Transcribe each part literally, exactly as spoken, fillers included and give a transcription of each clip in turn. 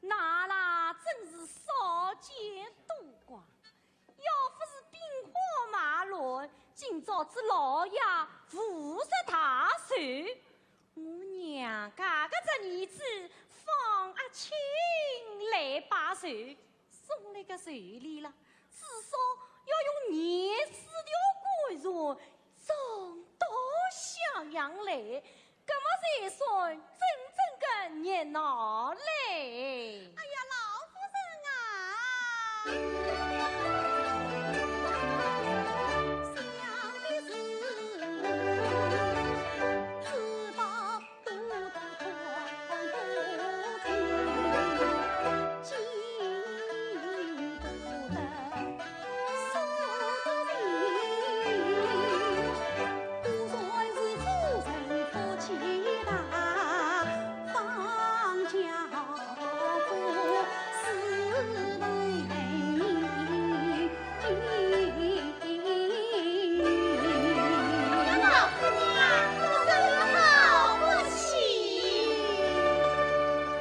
那啦，真是少见多怪。要不是兵荒马乱，今朝子老爷无事大寿，我娘家个侄儿子方阿卿来拜寿，送来个寿礼啦，至少要用廿四条官船 装到襄阳来，搿么才算真正个热闹嘞。哎呀，老夫人啊！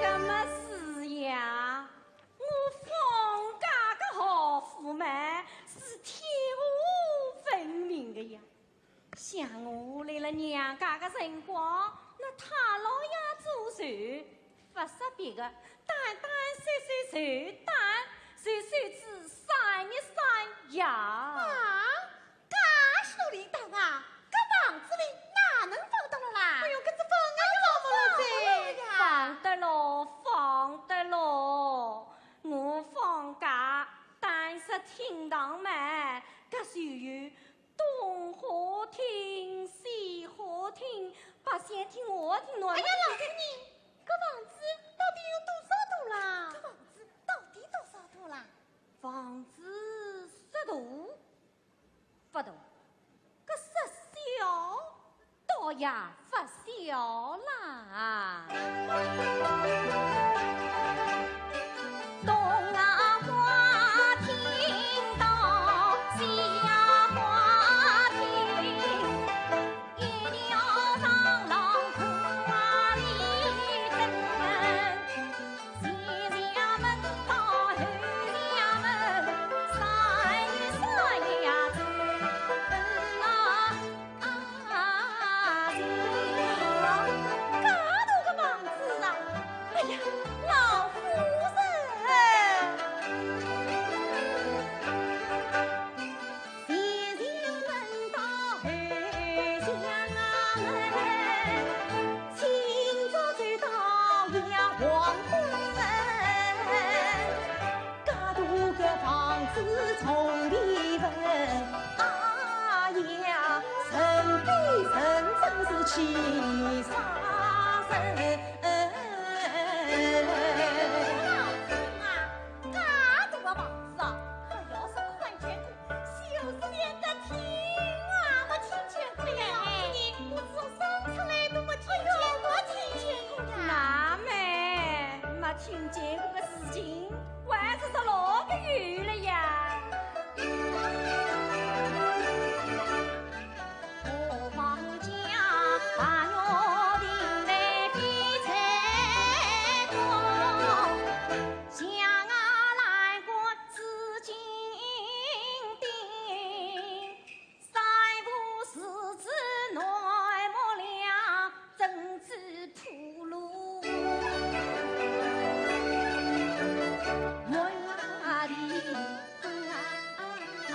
搿么是呀， 我方家个豪富嘛，是天下闻名个呀。想我来了娘家个辰光，那太老爷做寿，勿说别个，单单说说寿单，就算仔三日三夜。啊，介许多礼当啊，搿房子里哪能放得落啦？哎哟，搿只房啊，放勿落哉。放得落，放得落。 我方家单说厅堂嘛，搿就有东花厅、西花厅、八仙厅、五花厅、南花厅。哎呀，老夫人，搿房子到底有多少大啦？搿房子到底多少大啦？房子说大 勿大，搿说小倒也勿小啦。东啊花厅到西啊花厅，一条长廊空啊里等。 前前门到后前门，三里三里呀走啊，啊，介大个房子啊！哎呀，老夫人！ 前前门到后前门，清早走到夜黄昏。介大个房子从里问，啊呀，人比人真是气煞人。 老夫人啊，介大个房子啊，还要是看见过，就是连个厅啊，没听见过呀。哎，我自从生出来都没听见过，没听见过呀。那么，没听见过个事情，还是说哪个有了呀？ 珍珠铺路，我呀的啊。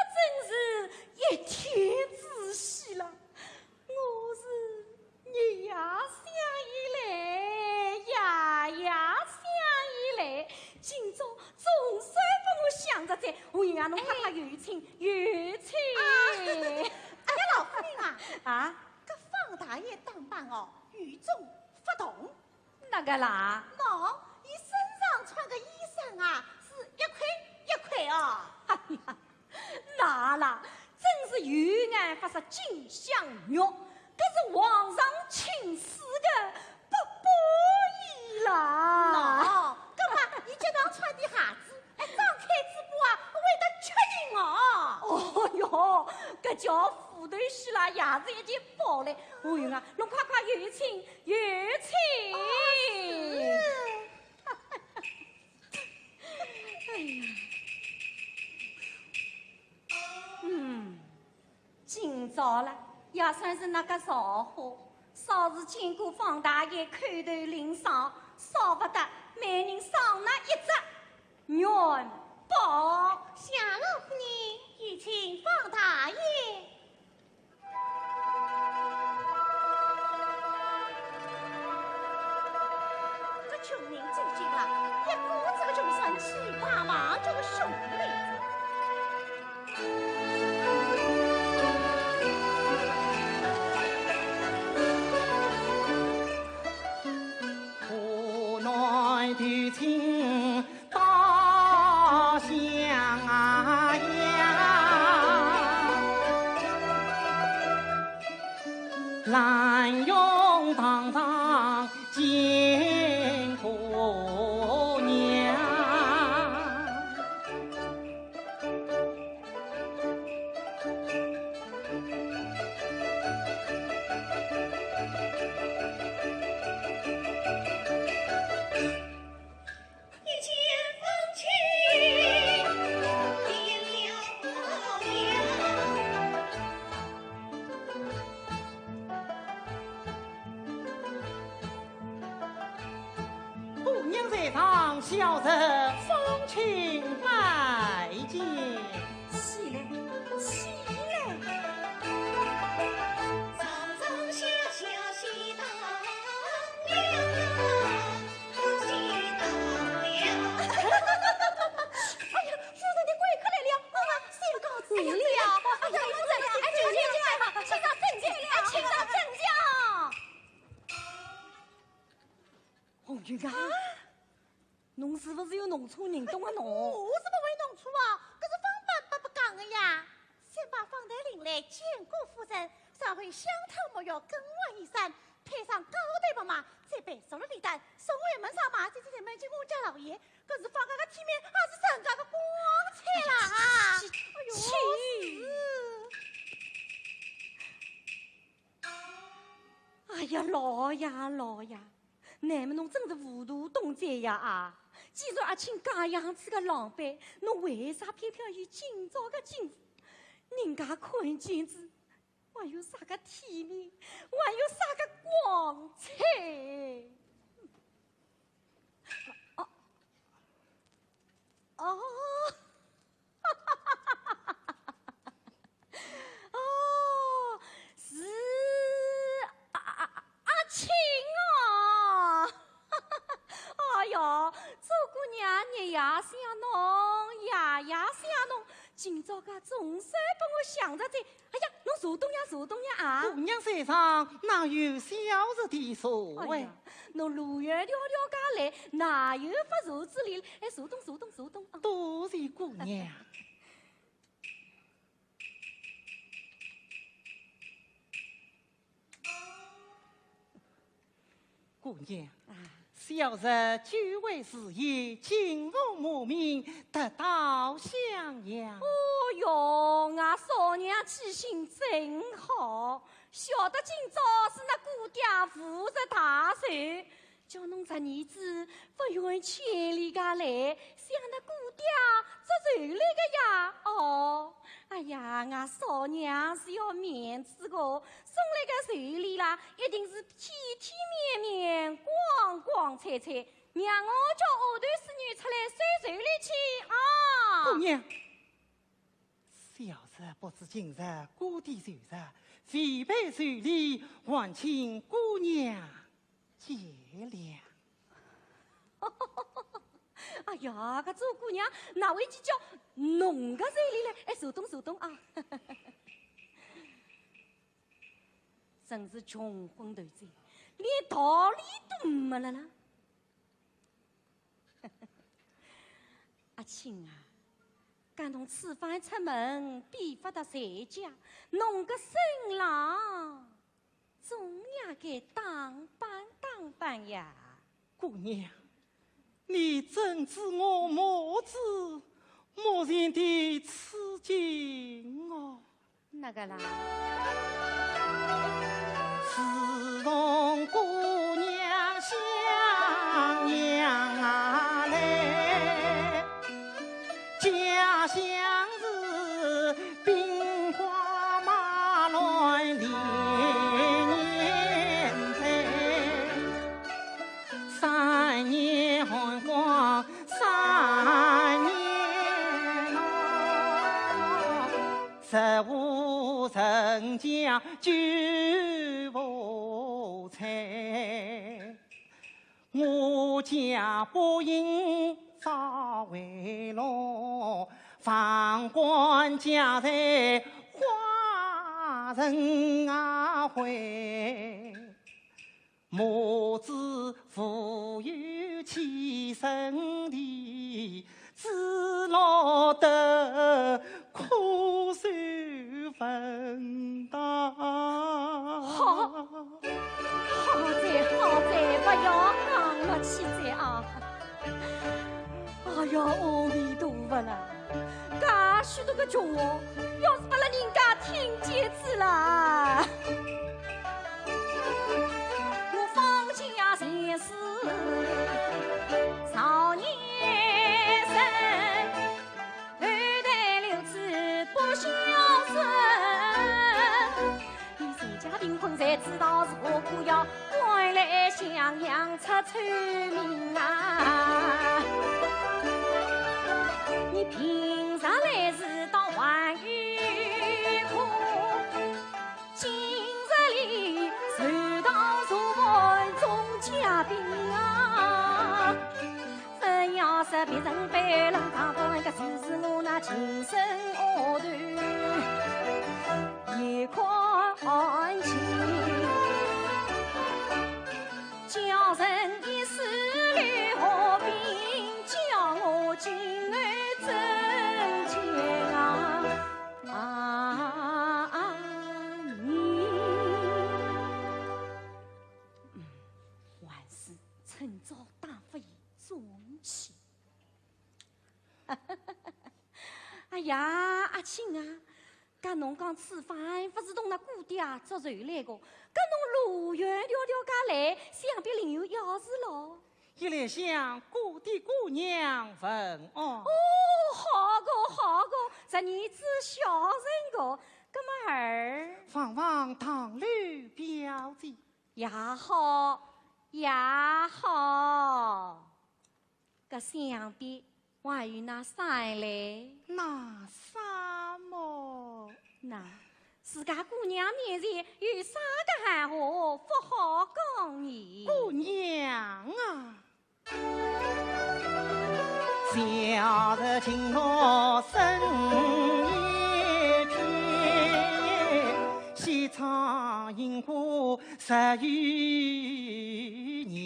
真是一天之喜了。我是日夜想伊来，夜夜想伊来，今朝总算拨我想着哉。红云啊，侬快快有请，有请。哎呀，老夫人啊，啊？搿方大爷打扮哦，与众不同。 哪个啦？喏，伊身上穿个衣裳啊，是一块一块哦。哎呀，哪啦，真是有眼勿识金镶玉，搿是皇上亲赐个宝贝啦。喏，搿么伊脚上穿的鞋子，哎，张开嘴巴啊，会得吃惊哦。哦哟，搿叫虎头须啦，也是一件宝嘞。红云啊，侬快快有请， 有请。哦，是。哎呀，嗯，今朝了，也算是那个造化，少时见过方大爷叩头领赏，少不得每人赏那一只元宝。谢老夫人，有请方大爷。 搿穷人走进来，一个这个穷酸气巴巴，这个凶妹子。河南的亲 大象啊呀，兰用堂上见姑娘。娘在上，小侄方卿拜见。起来，起来。哎呀，夫人，你贵客来了，啊，相公，哎呀，哎呀，夫人，哎，请上正轿，哎，请上正轿，哎，请上正轿。 红云啊，侬是勿是又弄错人东啊侬？我是勿会弄错啊，搿是方伯伯讲个呀。先把方才领来见过夫人，稍后相讨没有，更换衣衫，配上高头白马，再备十六礼单，送回门上马，再进门见我家老爷，搿是方家个体面，也是陈家个光彩啦啊！哎呦，是。 哎呀，老爷，老爷，乃末侬真是糊涂懂哉呀啊！既然阿卿介样子个狼狈，侬为啥偏偏要今朝个今日？人家看见仔，还有啥个体面，还有啥个光彩？哦，哦。 哦，是阿，阿，阿卿哦。哎哟，做姑娘日夜想侬，夜夜想侬，今朝个总算拨我想着哉。哎呀，侬坐东呀，坐东呀啊！姑娘在上，哪有小侄的座位？哎呀，侬路远迢迢介来，哪有法坐仔哩？哎，坐东，坐东，坐东啊！多谢姑娘。 姑娘，啊。小侄久违侍夜，惊凤莫名，得道向阳。哦哟，俺嫂娘记性真好，晓得今朝是那姑爹五十大寿， 叫侬侄儿子不远千里介来，想那姑爹做寿礼个呀。哦，哎呀，俺嫂娘是要面子个，送来个寿礼啦，一定是体体面面、光光彩彩，让我叫丫头子女出来收寿礼去啊。姑娘，小侄不知今日姑爹寿日，未备寿礼，还请姑娘 见谅。哎呀，搿做姑娘哪会计较侬个寿礼嘞？哎，坐东，坐东啊。真是穷昏头子，连道理都没了啦。阿卿啊，讲侬此番出门，比勿得在家，侬个身浪 总也该打扮打扮呀。姑娘，你怎知我母子目前的处境哦？哪个啦？自从姑娘向阳来， 家乡是兵荒马乱连年在，三年寒光三年老，食无存粮，居无财。 我家不幸早为落，房管家财化成瓦灰。母子无有栖身地，只落得 枯瘦坟堂。好，好哉，好哉，不要讲了，去哉啊！哎呀，阿弥陀佛啦！介许多个穷话，要是拨了人家听见仔啦！我方卿呀，前世少年人， 后代留子不孝顺。你全家贫困，才知道是何苦要关来襄阳出臭名啊！你平常来是当还有空，今日里受到坐伴中嘉宾啊！真要是别人被人打倒，个就是我那亲生丫头。 一块钱，叫人一世流河边，叫我今后怎见啊？啊啊你！嗯，还是趁早打发伊转去。 哎呀，阿庆啊，搿侬讲此番勿是同那姑爹做仇来个，搿侬路远迢迢介来，想必另有要事咯。一来向姑爹姑娘问安。哦，好个好个，这儿子孝顺个，搿么儿？望望堂楼表姐。也好，也好。 搿想必还有那啥嘞？那啥么？那，自家姑娘面前有啥个闲话勿好讲呢？姑娘啊，昔日情浓深一片，西窗因故十余年。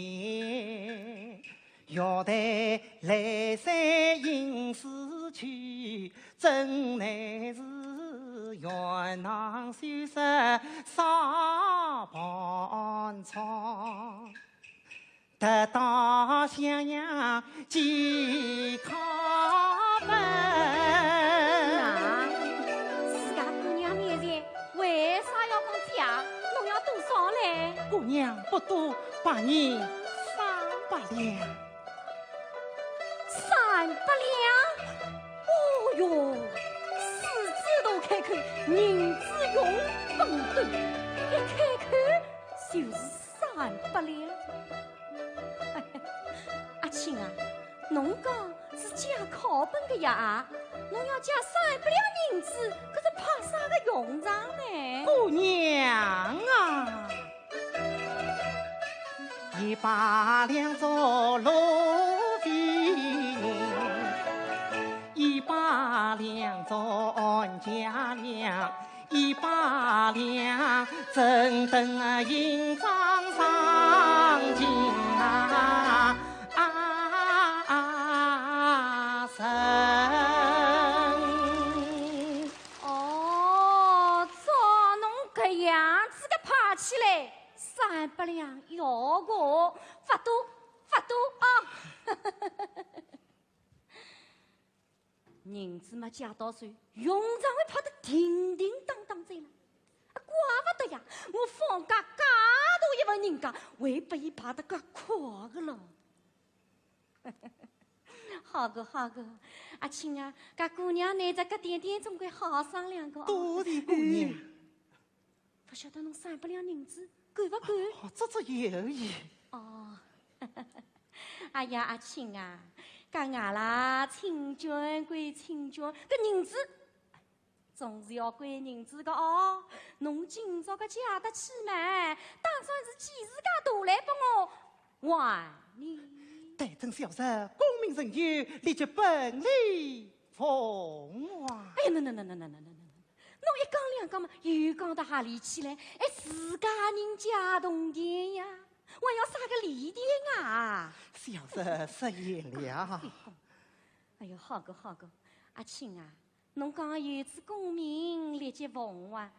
玉带来塞胭脂去，怎奈是缢郎休失沙盘床。得到襄阳寄考问。那，自家姑娘面前为啥要讲借？侬要多少嘞？姑娘不多，白银三百两。 三百两？哦哟，狮子大开口，银子永不断，一开口就是三百两。阿庆啊，侬讲是借考本个呀？侬要借三百两银子，搿是派啥个用场呢？姑娘啊！ 一百两做罗非银，一百两做安家粮，一百两怎等银装上京啊？啊啊！哦，照侬搿样子个派起来， 三百两要个，勿多，勿多啊。银子嘛借到手，用场会派得停停当当哉啦。啊，怪勿得呀，我方家介大一户人家，会拨伊派得介快个咯。好个，好个，阿庆啊，搿姑娘拿着搿点点总归好商量个哦。多谢姑娘。嗯。 勿晓得侬三百两银子够勿够？哦，这这有余。哦，哎呀，阿庆啊，搿伲啦，清捐归清捐，搿银子总是要归银子个哦。侬今朝个借得起嘛，打算是几时介大来拨我还呢？待等小侄功名成就，立即本礼奉还。哎呀，那那那那那那那那， 侬一讲两讲嘛，又讲到何里去了？哎，自家人借铜钿呀，还要啥个礼钿啊？小侄失言了。哎哟，好个好个，阿庆啊，侬讲有此功名立即奉还，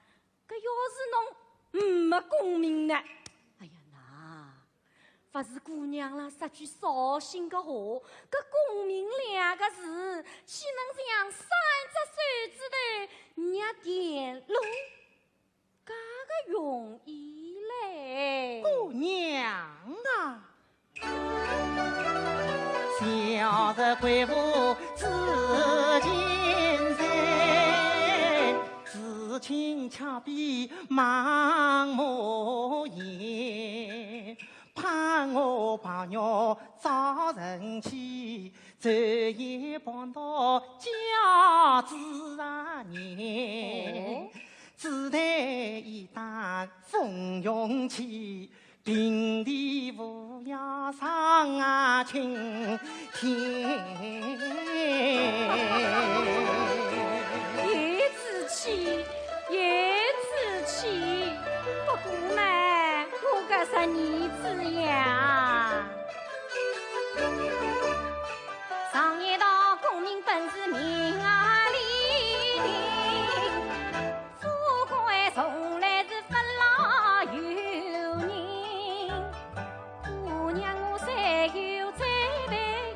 搿要是侬没功名呢？哎呀，那 勿是姑娘啦，说句扫兴个话，搿功名两个字，岂能像三只手指头捏电路，介个容易嘞？姑娘啊，小侄贵妇知情人，知情恰比盲目言。早晨起，晝夜旁到家之啊人。哦。只待一旦风云起，平地无要上啊青天。有志气，有志气，不过嘛，我个侄儿子呀。 常言道功名本是命啊里定，富贵从来是分老有人。姑娘我虽有这般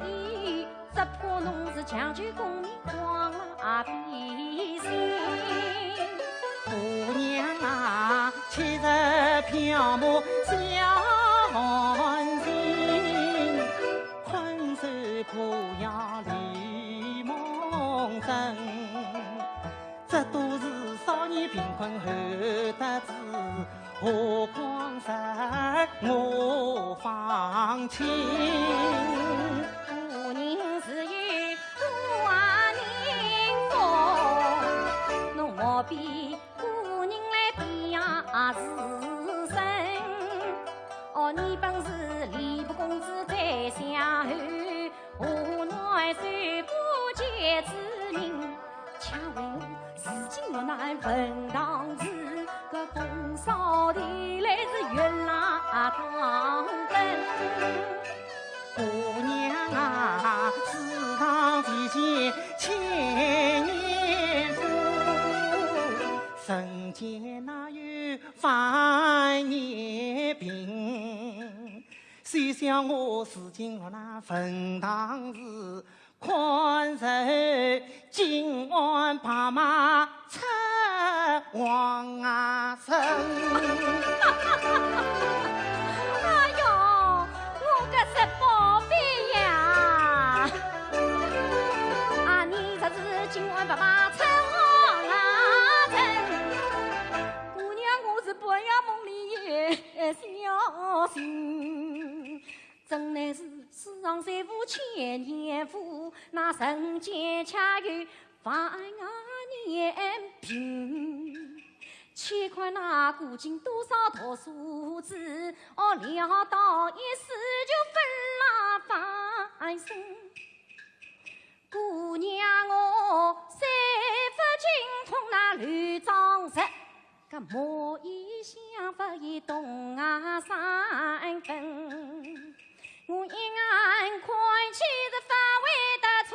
意，只怕侬是强求功名光啊比心。姑娘啊，岂是瞟目相寒心，困守孤栖里梦深。这都是少年贫困后得志，何况是我方卿。姑娘自有姑娘福，侬莫比 姑娘来比呀是身。哦，你本是吏部公子在相侯，河南首富贵之名，恰为我如今落难坟堂时，搿风骚地来是月浪当分。 姑娘啊，自当提前千年书，人间哪有万年病？谁想我如今落难坟堂时，看着金鞍白马 出王啊身。哎哟，我个侄宝贝呀！啊，你这是金鞍白马出王啊身。姑娘，我是半夜梦里也相信。 真乃是世上虽无千年富，那人间恰有万年贫。且看那古今多少读书子，哦，潦倒一世就分了翻身。姑娘我虽不精通那六章十， 搿么一向勿以懂啊三分。我一眼看去是勿会得错，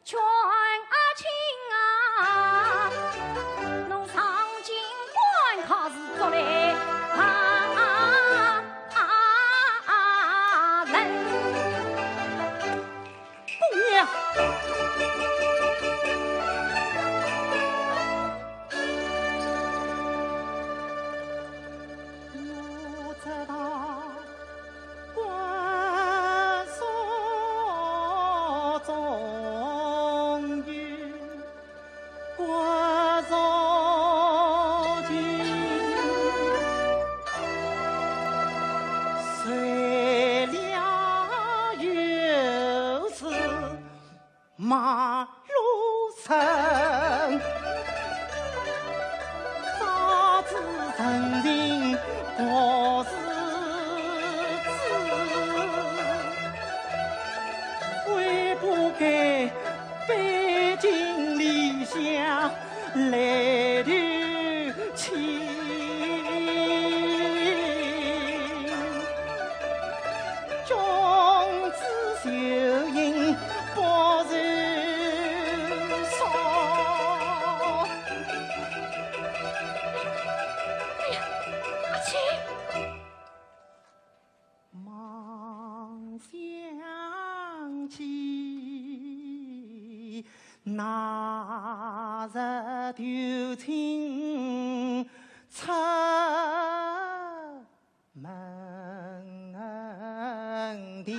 劝阿卿啊，侬上京赶考试做来啊啊啊啊人。 姑娘。我知道官所中有 国色情，谁料又是马路人，早知人情何如此。 悔不该背井离乡来投亲。君子修行不如说。哎呀，阿卿！ 望想起那日投亲出门的，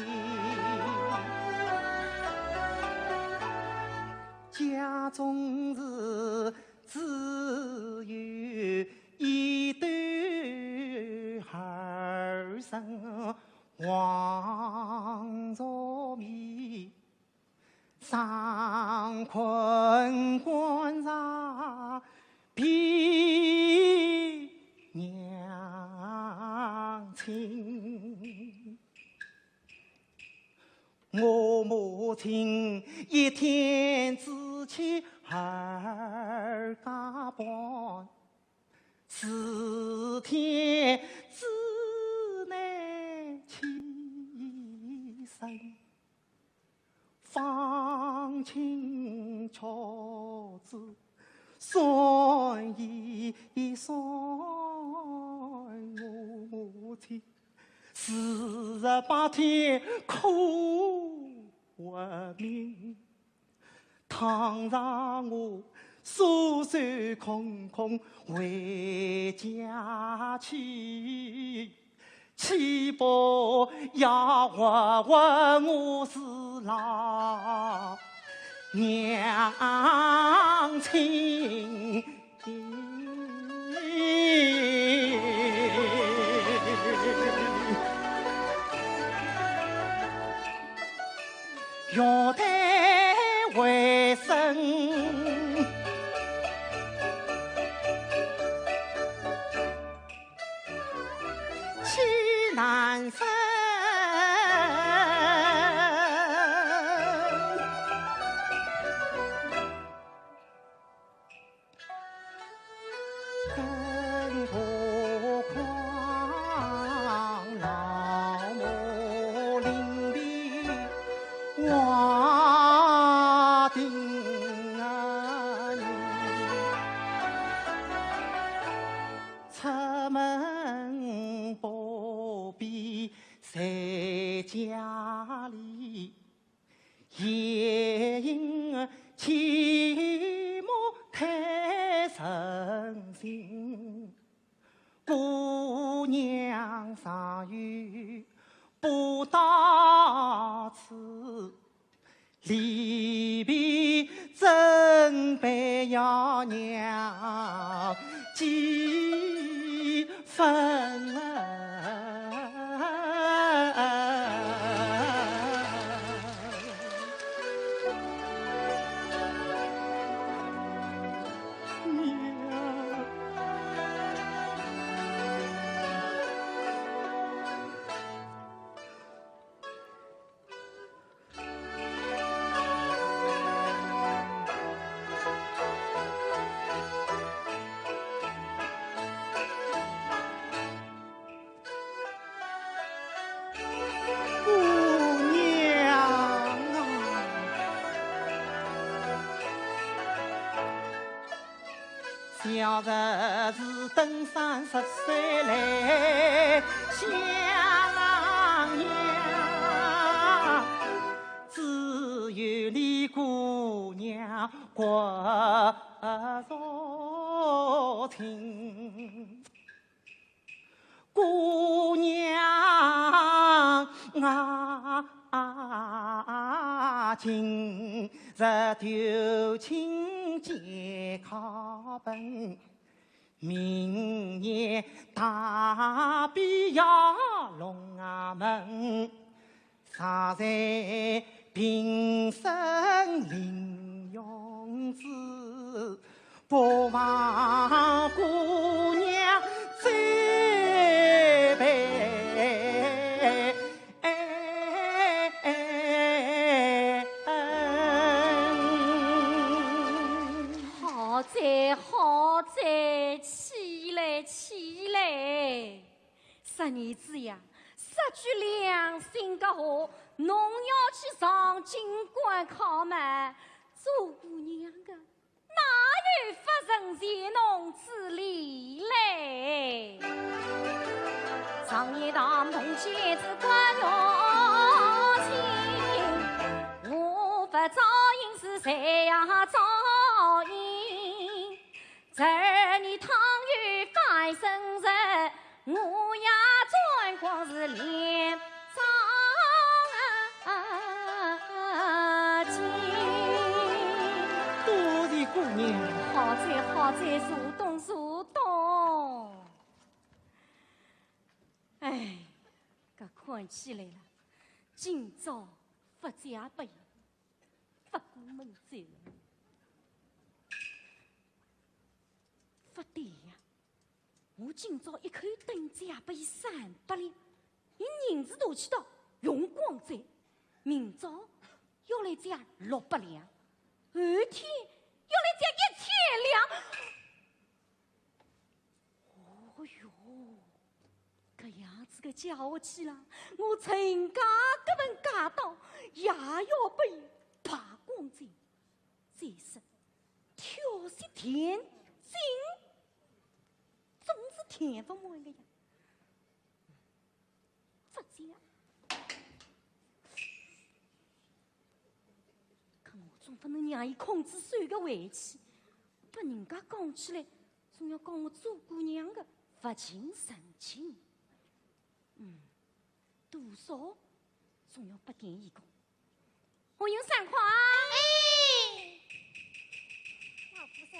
家中是只有一对儿孙。 望当困官场比娘亲。我母亲一天只娶二家半，四天之内起身。 方卿却只算一算，我母亲四十八天苦活命。倘若我束手空空回家去， 岂不要活活饿死了娘亲？欲待回身 气难伸。更何况老母临别话定啊你。 出门不必在家里，夜莺起码太省心。姑娘尚有不到此， 离别怎般要娘几分啊？娘。 姑娘啊，小侄是等三十岁来相娘，只有你姑娘国色清。 姑娘啊，今日投亲见考本，明年大比要龙门。 常在平生临用之，不忘姑娘这辈恩。好哉，好哉，起来，起来。 侄儿子呀，说句良心个话，侬要去上京赶考嘛，做姑娘个，哪有勿成全侬之理嘞？常言道，梦起来只关月清，我不照应是谁呀照应？ 侄儿你倘有翻身日，我也总归是连长进。多谢姑娘。好哉，好哉，坐东，坐东。哎，搿看起来了，今朝勿加班。不顾门罪了。勿对呀，我今朝一口灯借拨伊三百两，伊银子大气道用光哉，明朝要来借六百两，后天要来借一千两。哦哟，搿样子个借下去啦，我陈家搿份家当也要拨伊败光哉。 再说，挑些田径，总是填勿满个呀。勿借，可我总勿能让伊空子手个回去，拨人家讲起来，总要讲我做姑娘个勿近人情。嗯，多少总要拨点伊个。 红云散款。哎，老夫人。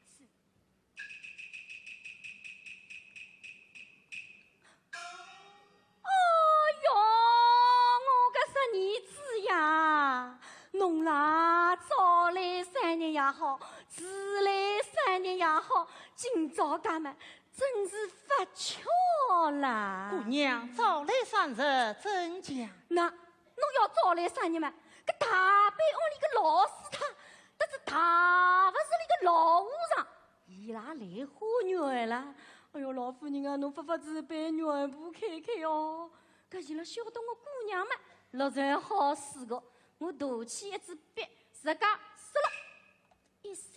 是。哎哟，我个侄儿子呀，侬啦，早来三日也好，迟来三日也好，今朝介慢， 真是勿巧啦。姑娘，早来三日怎讲？那，侬要早来三日嘛，搿大悲庵里个老师太，搭仔大佛寺里个老和尚，伊拉来化缘啦。哎哟，老夫人啊，侬发发慈悲，缘簿开开哦。搿伊拉晓得我姑娘嘛，落实好事个，我拿起一支笔，自家撕了。 一想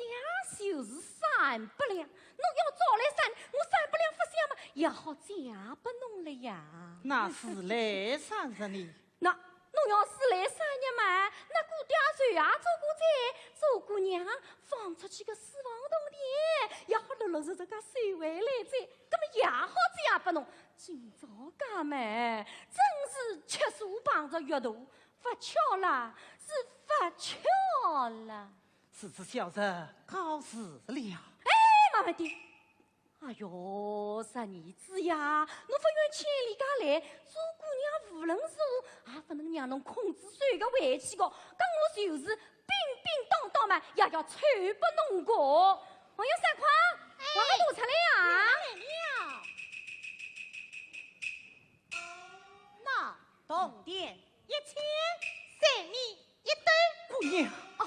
就是三百两，侬要早来三，我三百两勿想嘛，也好借拨侬了呀。那是来三日呢？那侬要是来三日嘛，那姑爹就也做过哉，做姑娘放出去个私房铜钿，也好落落实实介收回来哉，搿么也好借拨侬。今朝介慢，真是吃素碰着月肚，勿巧啦，是勿巧啦。 是，是小侄告辞了。哎，慢慢点。哎哟，侄儿子呀，侬勿远千里介来，做姑娘无论如何也勿能让侬空子手个回去个。讲我就是叮叮当当嘛，也要抽拨侬个。还有三块，哎，还个拿出来呀。来了。那铜钿一千，随你 一等。姑娘。哦，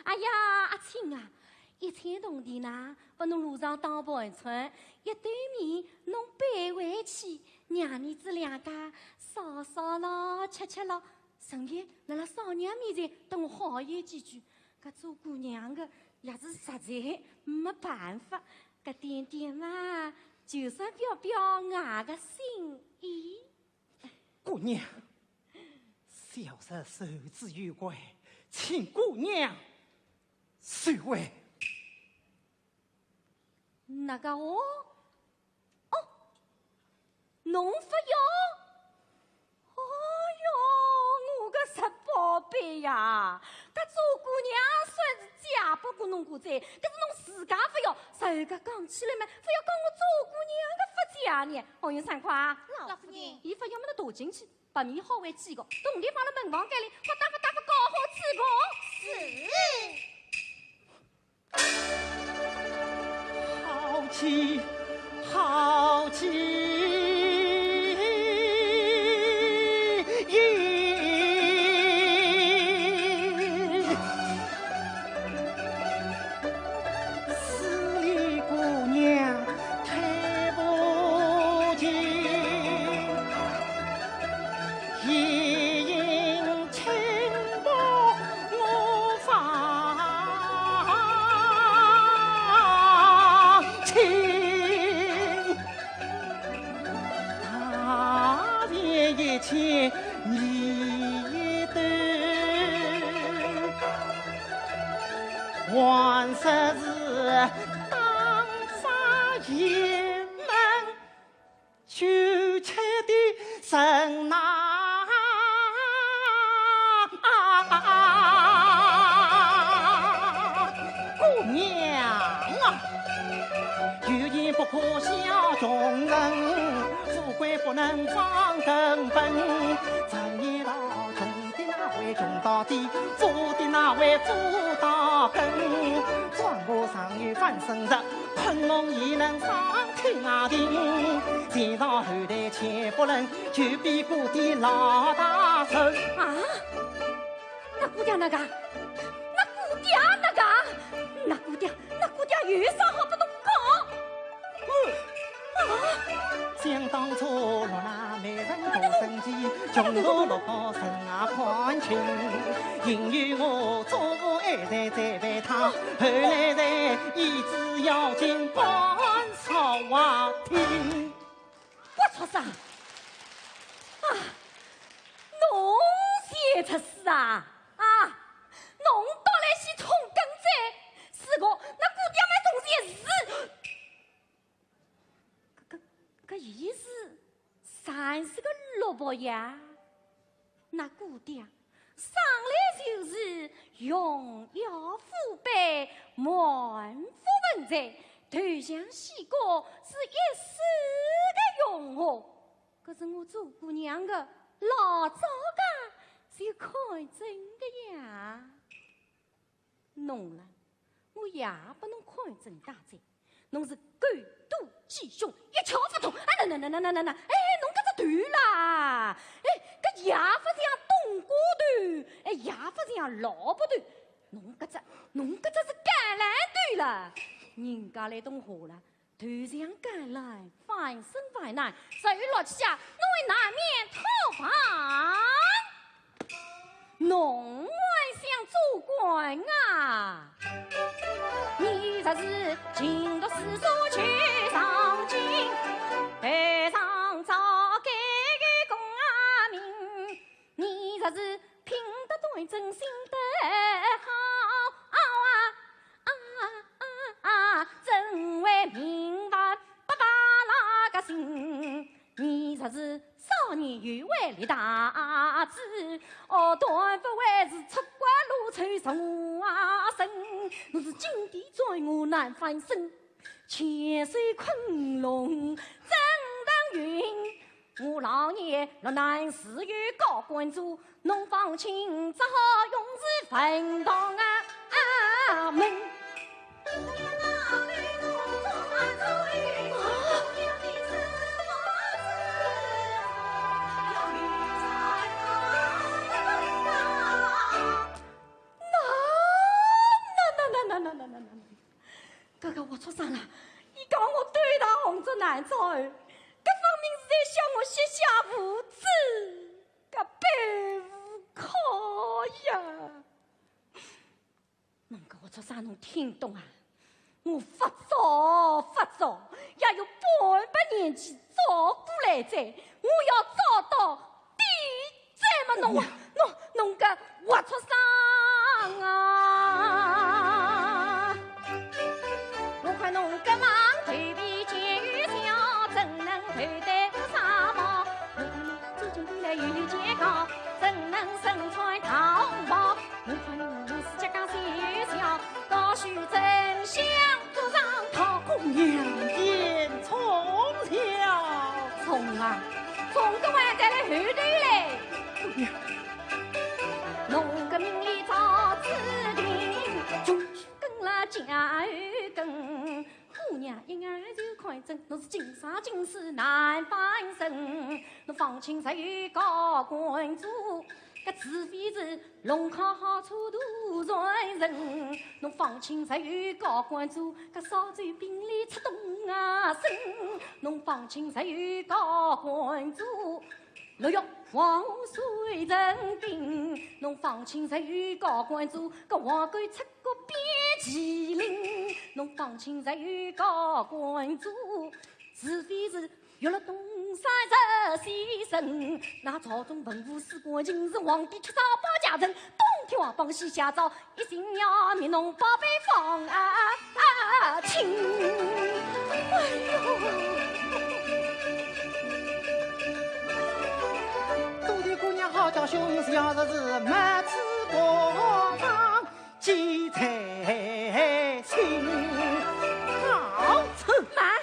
哎呀，阿庆啊，一千铜钿呢，拨侬路上当盘缠，一斗米侬背回去，娘儿子两家烧烧咯，吃吃咯，顺便辣辣嫂娘面前搭我好言几句。搿做姑娘个也是实在没办法，搿点点嘛，就算表表我个心意。 姑娘，小侄受之有愧，请姑娘收回。哪个哦？哦，侬勿要？哦哟，我个侄宝贝呀，搿做姑娘算是借拨过侬个哉，搿是侬自家勿要，实梗讲起来嘛，勿要讲我做姑娘个勿借呢。哦哟，三块啊，老夫人，伊勿要么侬躲进去。 白米好喂几个，铜钿放辣门房间里，好打发打发搞好几个。是。好气，好气！势利姑娘推不进。 一饮清波我方清，大钱一千你一斗，还说是当差一门 求吃的人呐，姑娘啊，有眼不可笑穷人，无鬼不能放根本，正言道穷的那位穷到底，富的那位富到根。庄稼上有翻身日，困梦也能上天涯地。前朝后代全不论，就比过的老大人。啊？那姑爹那个？那姑爹那个？那姑爹，那姑爹有啥好不懂讲？ 想当初落难美人多生计，穷途落魄人也看清。因为我祖父爱财再被他，后来才一直要进官少啊听。我畜生！啊，侬写出书啊？啊，侬倒来是冲跟仔，是个，那姑爹们总是是。 搿搿搿意思，啥是个落魄呀？那姑爹，生来就是荣耀富贵，满腹文才，投降西国是一世的荣华。可是我做姑娘的，老早家就看准的呀。 侬啦，我也拨侬看准大哉，侬是狗肚鸡胸，一窍不通。啊，那那那那那那那，哎，侬搿只头啦，哎，搿也勿像冬瓜头，哎，也勿像萝卜头，侬搿只，侬搿只是橄榄头啦。人家来东河了， 投降橄榄，翻身为难，受落下，侬还难免讨饭。侬还想做官啊？你若是勤读诗书求上进，头上早该有功名。 你若是品德端正，心得好啊，啊啊啊，怎会明白不把那个心？你若是少年有为立大志，哦，断不会是出关路走上啊身。我是井底钻木难翻身，千手困龙怎能云？ 我老爷落难自有高官做，侬方卿只好永世坟堂啊门。那那那那那那那那那，搿个活畜生啦，伊讲我对待红烛难招，搿分明是在向我膝下无子，搿背无靠呀！侬搿活畜生，侬听懂啊？我发作发作，也有半把年纪照过来哉，我要照到底哉嘛，侬啊，侬侬搿活畜生啊！我看侬搿忙头皮尖又小，怎能头戴乌纱帽？我看侬最近来有点高，怎能身穿大红袍？我看侬是脚刚小小，高须真想做上讨。姑娘，言重了。重啊，重个还得来后头嘞。姑娘，侬个命里早注定，就跟了家后跟。 姑娘一眼就看准，侬是今生今世难翻身。侬方卿实有高官做，搿除非是弄好好处度传人。侬方卿实有高官做，搿烧酒兵里出动啊身。侬方卿实有高官做， 六月黄河水成冰，侬方卿实有高官做，搿黄狗出谷变麒麟，侬方卿实有高官做，除非是遇了东山十仙人，那朝中文武士官军是皇帝吃早饱家人，东天王帮西下灶， 一心要命侬宝贝放啊啊亲。哎呦，多谢姑娘好教训，小日子没吃过饭，记在心。好，吃饭。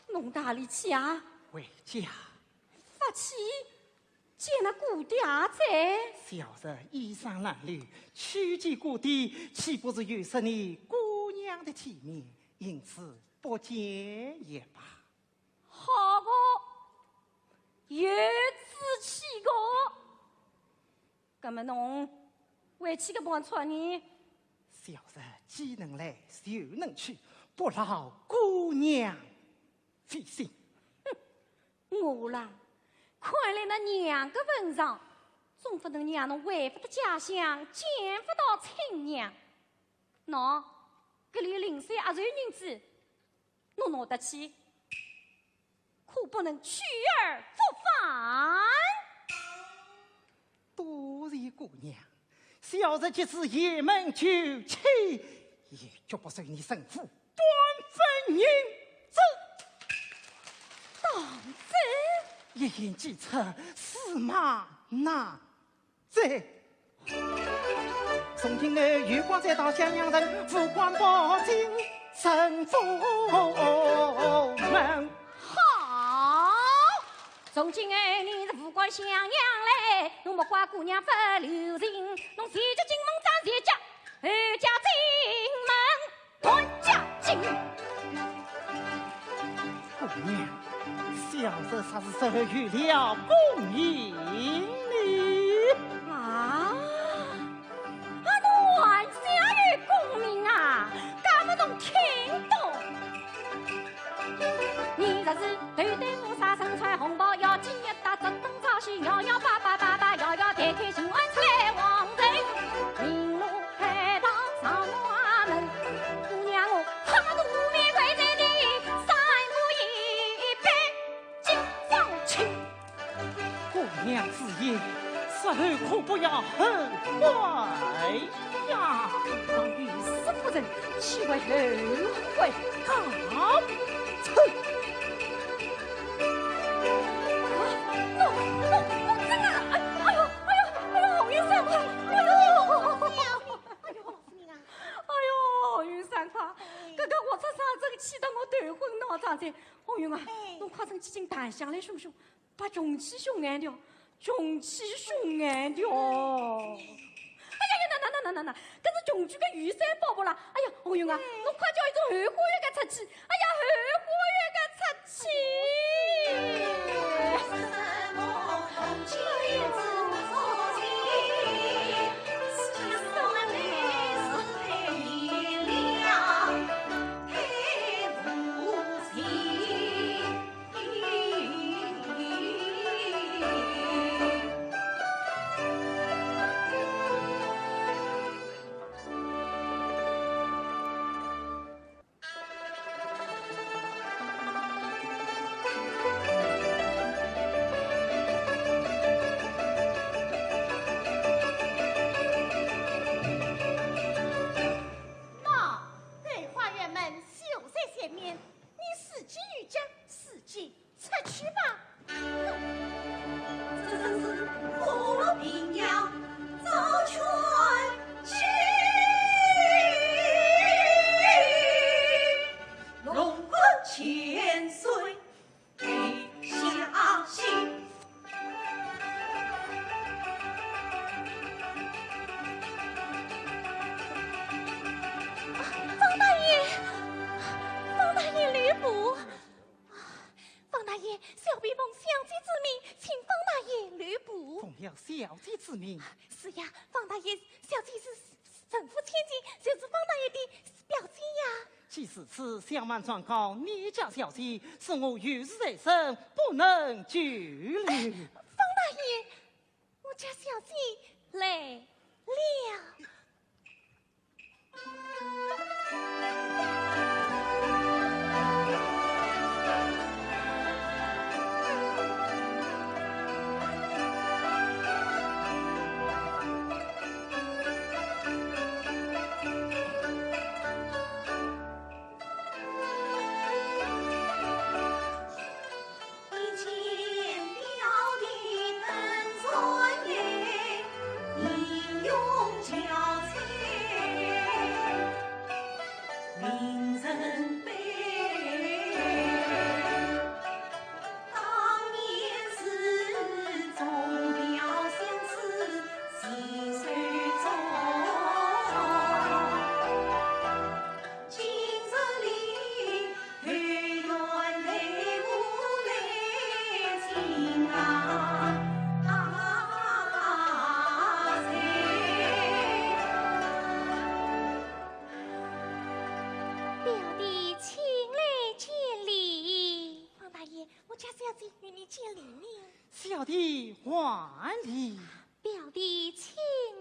侬大力气啊！回家。发气？见那姑爹哉？小侄衣衫褴褛，去见姑爹，岂不是有失你姑娘的体面？因此不见也罢。好个，有志气个。葛么侬回去个办法呢？小侄既能来，就能去，不劳姑娘费心。我啦，看在那娘个份上，总不能让侬回不得家乡，见不到亲娘。喏，搿里有零碎压岁银子，侬拿得去，可不能去而复返。多谢姑娘，小侄即使沿门求乞，也绝不受你神父半分银子。当真？一言既出，驷马难追。从今后有官再到襄阳城，无官报进神父门。好，从今后你是无官襄阳来，侬莫怪姑娘勿留情，侬前脚进门打前脚，后脚进门 断家境。姑娘，小侄实是受了功名哩。啊？啊，侬还想有功名啊？葛么侬听懂。你若是头戴乌纱，身穿红袍，腰系一带竹筒草鞋，摇摇摆摆，摆摆摇摇，抬头寻欢出来望人，名落 海棠上花门，姑娘我喝个肚皮跪在地，三步一拜敬上去。姑娘之言，日后可不要后悔呀。当有失夫人，岂会后悔啊？哼！我我我真的，哎哎呦哎呦哎呦，红云三快，哎呦！ 哎呦，红云三快，哎。搿个活畜生真气得我头昏脑胀哉。红云啊，哎。侬快点去请檀香来熏熏，把穷鬼熏眼掉，穷鬼熏眼掉。哎呀呀，哪哪哪哪哪哪，搿是穷鬼个雨伞包袱啦。哎呀，红云啊，哎。侬快叫一种后花园个出去。哎呀，后花园个出去。喏，后花园门就在前面，你伺机而降，伺机出去吧。哼，这真是虎落平阳，早全去。龙冠千岁。 方大爷，方大爷留步。方大爷，小婢奉小姐之命，请方大爷留步。奉了小姐之命？是呀，方大爷，小姐是 神父千金，就是方大爷的表姐呀。既如此，小满状告你家小姐，恕我有事在身，不能久留。方大爷，我家小姐来了。家小姐与你见礼呢。小弟还礼。表弟请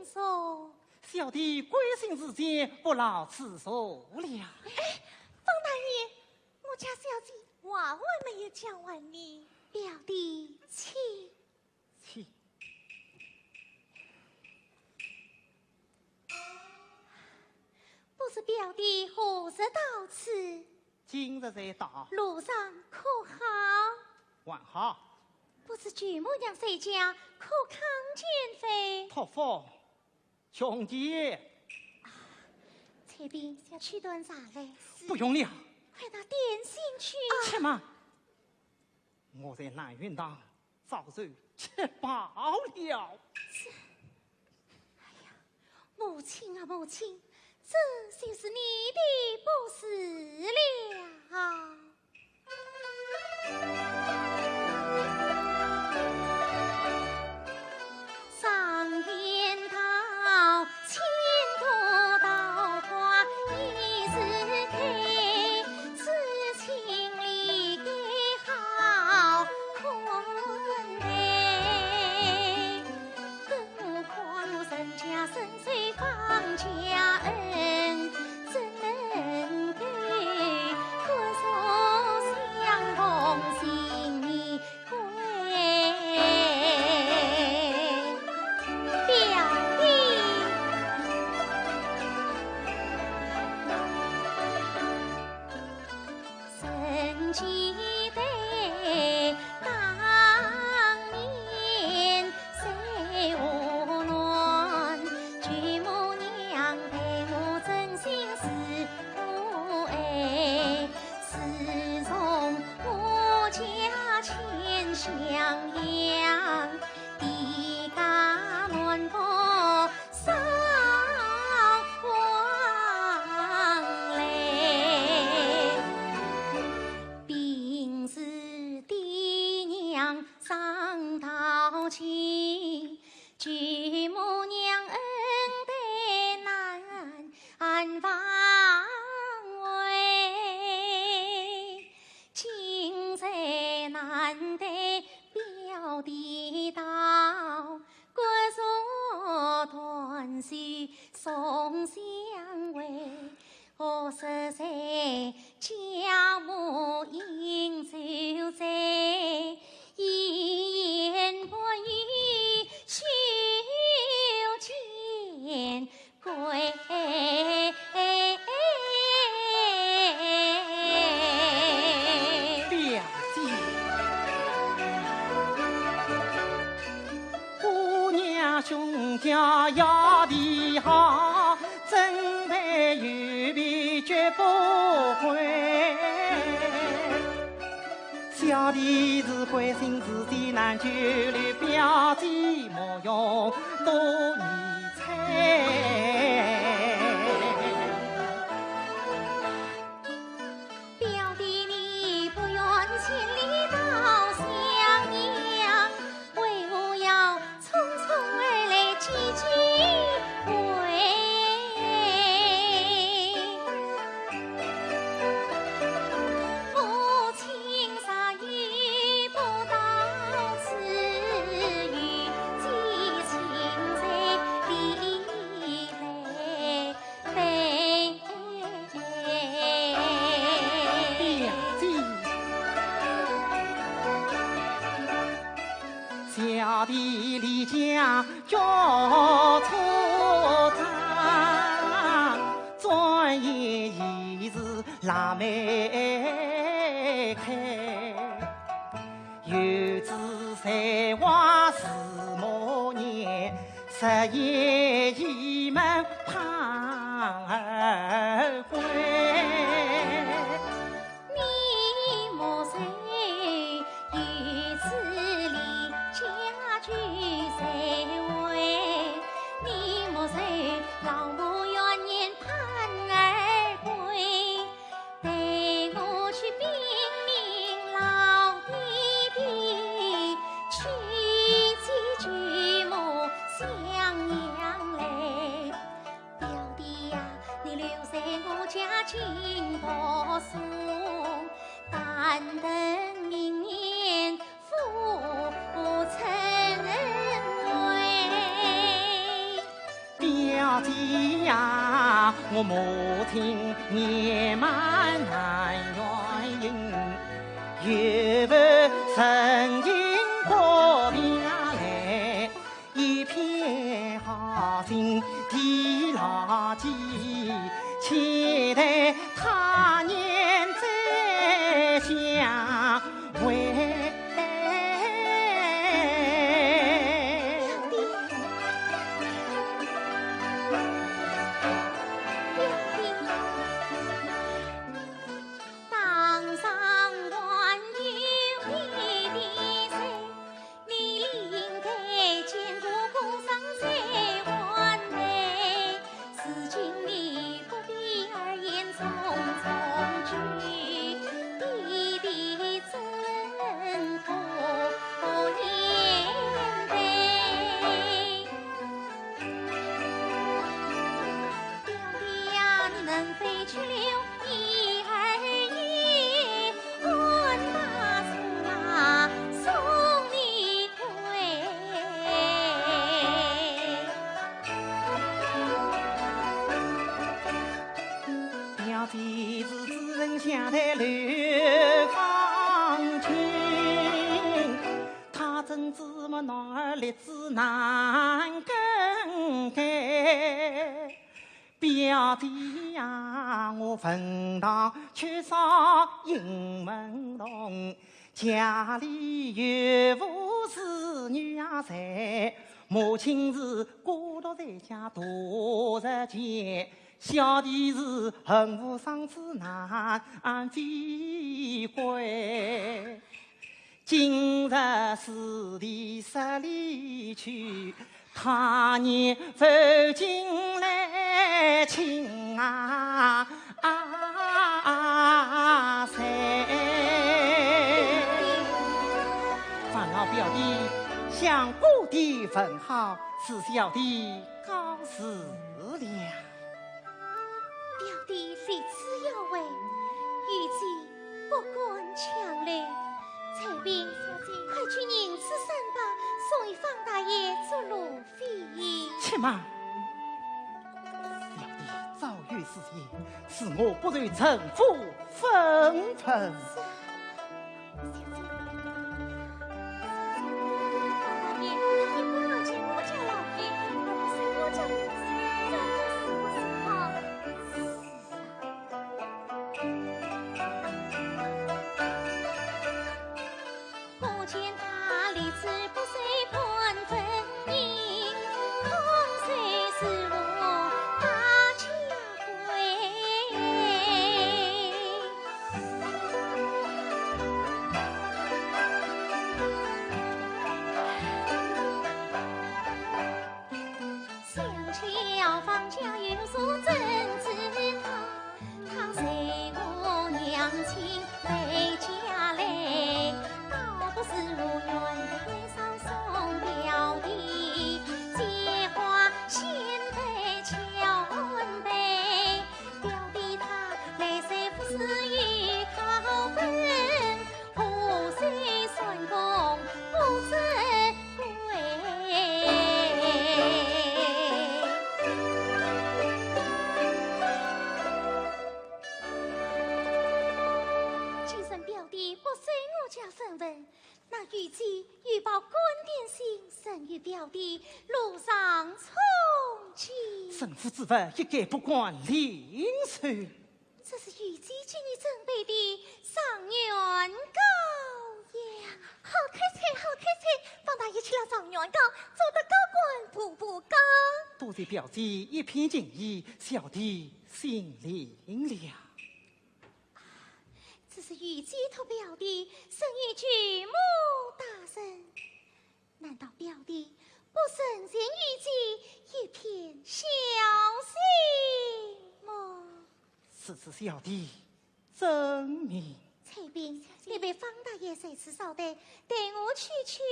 坐。小弟贵姓自见，不劳赐坐了。哎，方大爷，我家小姐话还没有讲完呢。表弟请。请。不知表弟何时到此？ 今日才到。路上可好？还好。不知舅母娘在家可康健否？托福，雄健。采萍，去取段茶来。不用了。快拿点心去。且慢，我在南云堂 早就吃饱了。哎呀，母亲啊，母亲，这就是你的不是了。表姐。我母亲年迈难圆应，有份深情不便来，一片好心地牢记，期待他年再相会。表姐是知人相待两方情，她怎知我男儿立志难更改。表姐呀，我坟堂缺少英文童，家里岳父是女儿才，母亲是孤独在家度日节，小弟是恨不生死难飞归。今日师弟失礼去，他年复进来请啊，啊，谁？烦劳表弟向姑爹问好，是小弟告辞了。 表弟立此要位，愚姐不敢强留。采萍，快取银子三百，送与方大爷做路费。且慢，小弟早有此言，是我不受丈夫分文。 既然表弟不收我家分文， 那愚姐有包干点心，赠与表弟路上充饥。丈夫之物，一概不敢另收。这是愚姐给你准备的状元糕呀。好开心，好开心，方大爷吃了状元糕，做得高官步步高。多谢表姐一片情谊，小弟心领了。 这是愚姐托表弟赠与舅母大人，难道表弟不承认愚姐一片孝心吗？此事小弟遵命。采萍，你陪方大爷在此稍待，待我去取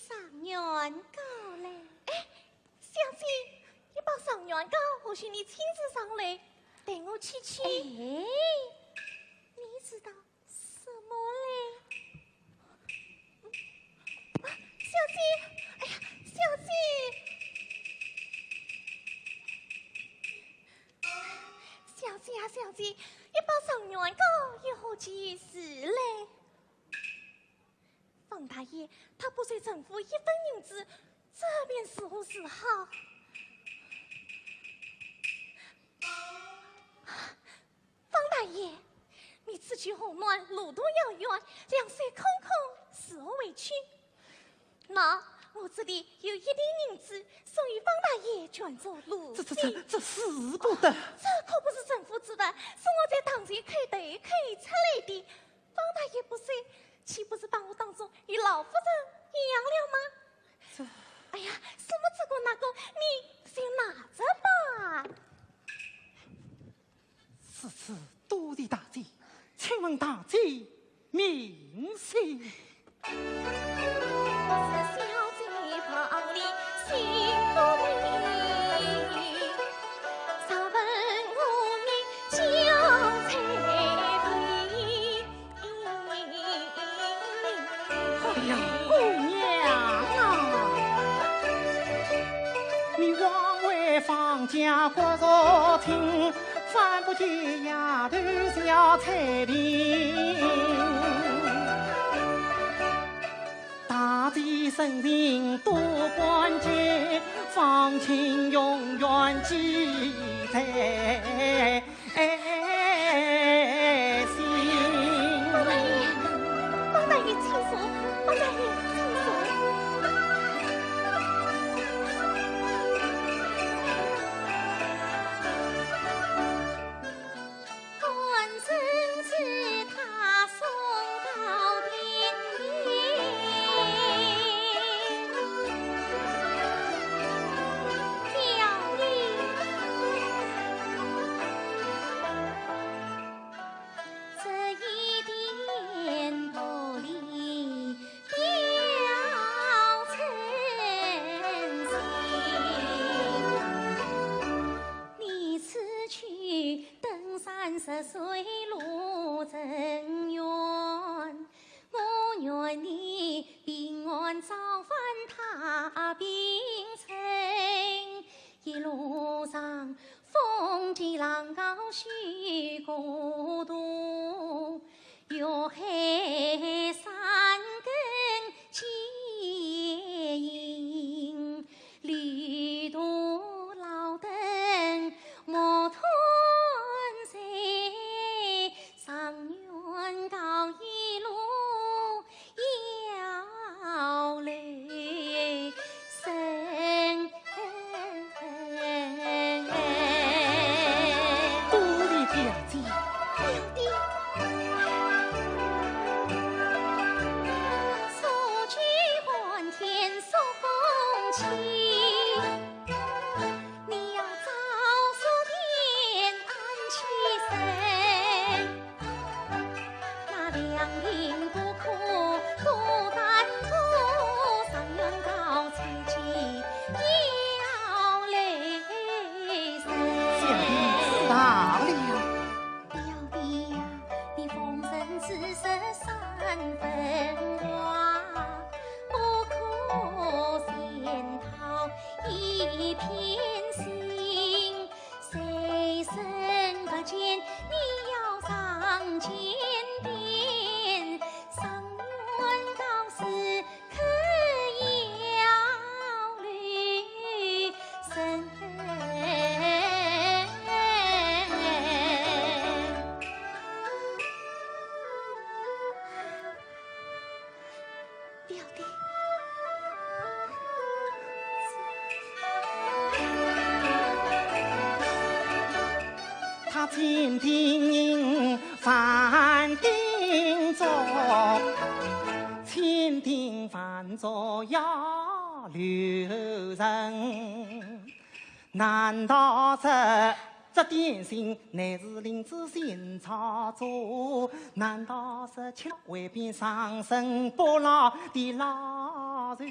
状元糕来。哎，小姐，一包状元糕，我许你亲自上来，待我去取。哎，你知道 什么嘞？啊，小姐，哎呀，小姐！他不收陈府一分银子，这便如何是好？方大爷，你此去河南，路途遥远，粮水空空，如何回去？那我这里有一锭银子，送与方大爷，全作路费。这、这、这、这使不得。这可不是陈府之物，是我在堂前开店开出来的。方大爷不收，岂不是把我当作与老夫人一样了吗？这……哎呀，什么这个那个，你就拿着吧。如此多谢大姐，请问大姐名姓？哎呀，姑娘啊，你往回房间告诉亲，看不见丫头小翠萍。大姐深情多关照，方卿永远记在 哎，心。方大爷，方大爷，请坐，方大爷，请坐。官人是他送到天边，表弟。 这一点薄礼表真心。你此去登山涉水路真远，我愿你平安早返太平村。 一路上风急浪高须孤独，月黑山更皆影，旅途劳顿莫拖延，常愿告一路 要留神。多谢表姐。表弟。苏州寒天苏公起，你要早些点安起身。 那良田不可多耽搁，常愿告知己要留神。小弟知道了。表弟呀，你奉承之事三分挂，不可仙桃一片心。 谁生不见，你要上金殿，上元告示，可要留神。表弟。他千叮咛万叮嘱，千叮万嘱要留神。难道是 这点心乃是灵芝仙草做，难道是吃了会变长生不老的老寿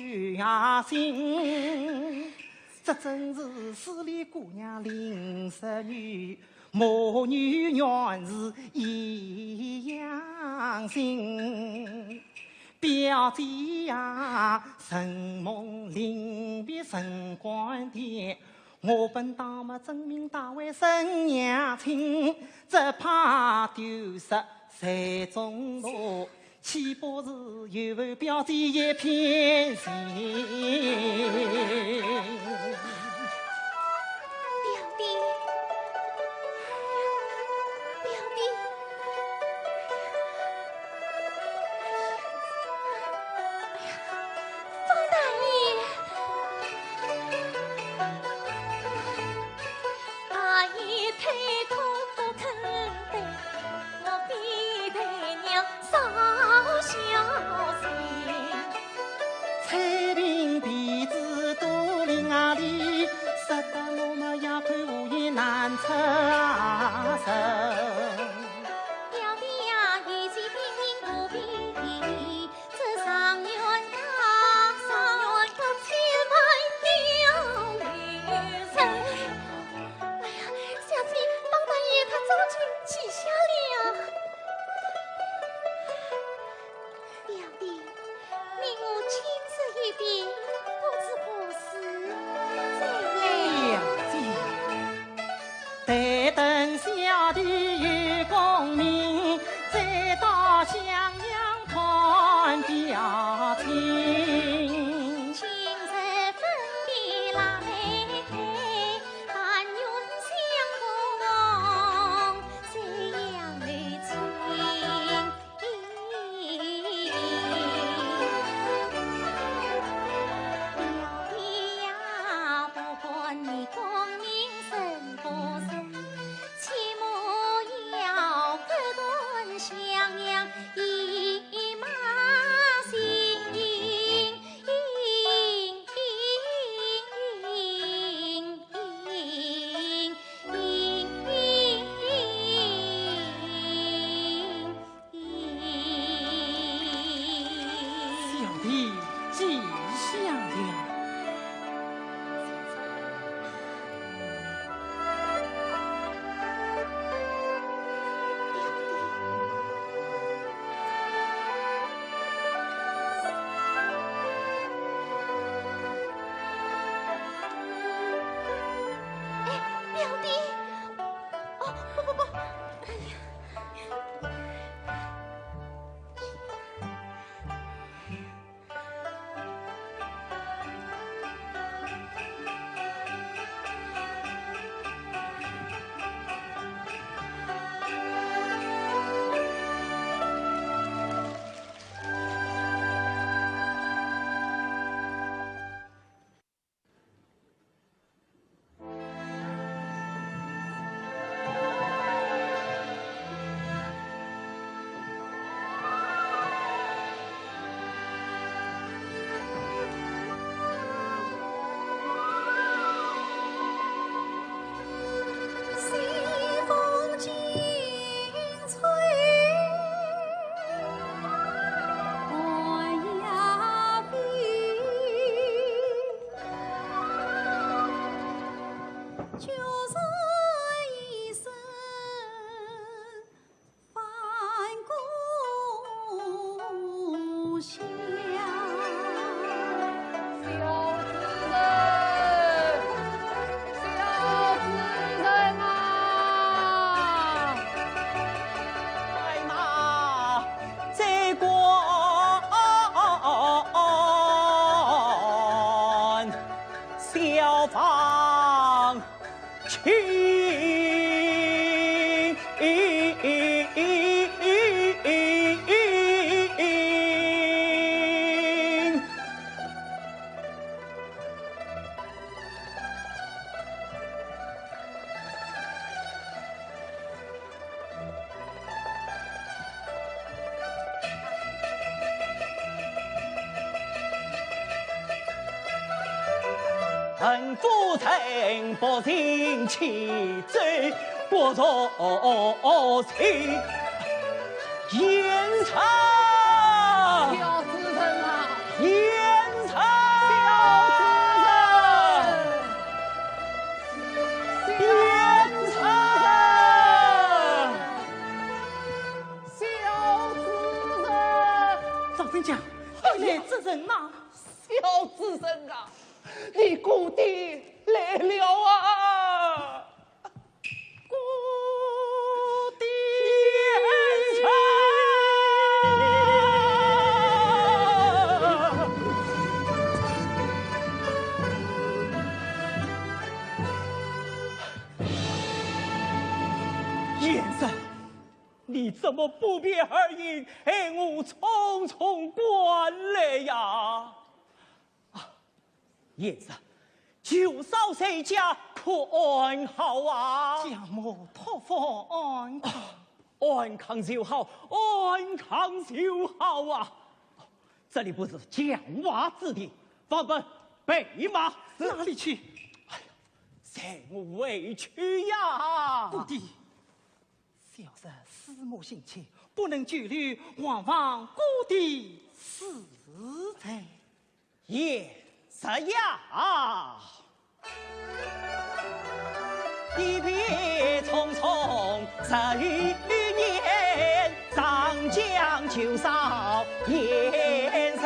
星？这真是势利姑娘林十女，母女原是一样心。表姐呀，承蒙临别辰光的 我本当么真名大为沈娘亲，只怕丢失在中途，岂不是有违表姐一片心？表弟，表弟，方大爷。 哎呀，小姐，方大爷他早就记下了。表弟，你我亲自一别，不知何时再会。表姐。 小弟记下了。哎，表弟。哦，不不不，哎呀。 小子人，小子人啊！快马再观小房 情。恨夫人不成器，罪不从轻。 严查！小子人啊！严查！小子人！严查！小子人！张真家，你来做甚呐？小子人啊，你姑爹来了啊！ 姑爹。怎么不别而迎，害我匆匆赶来呀？啊，贤侄，舅嫂在家可安好啊？家母托福安康。啊，安康就好，安康就好啊！这里不是讲话之地，方本备马。哪里去？哎呀，随我回去呀！姑爹， 小侄思母心切，不能久留，还望姑爹自在。贤侄呀！一别匆匆十余年，长将舅嫂贤侄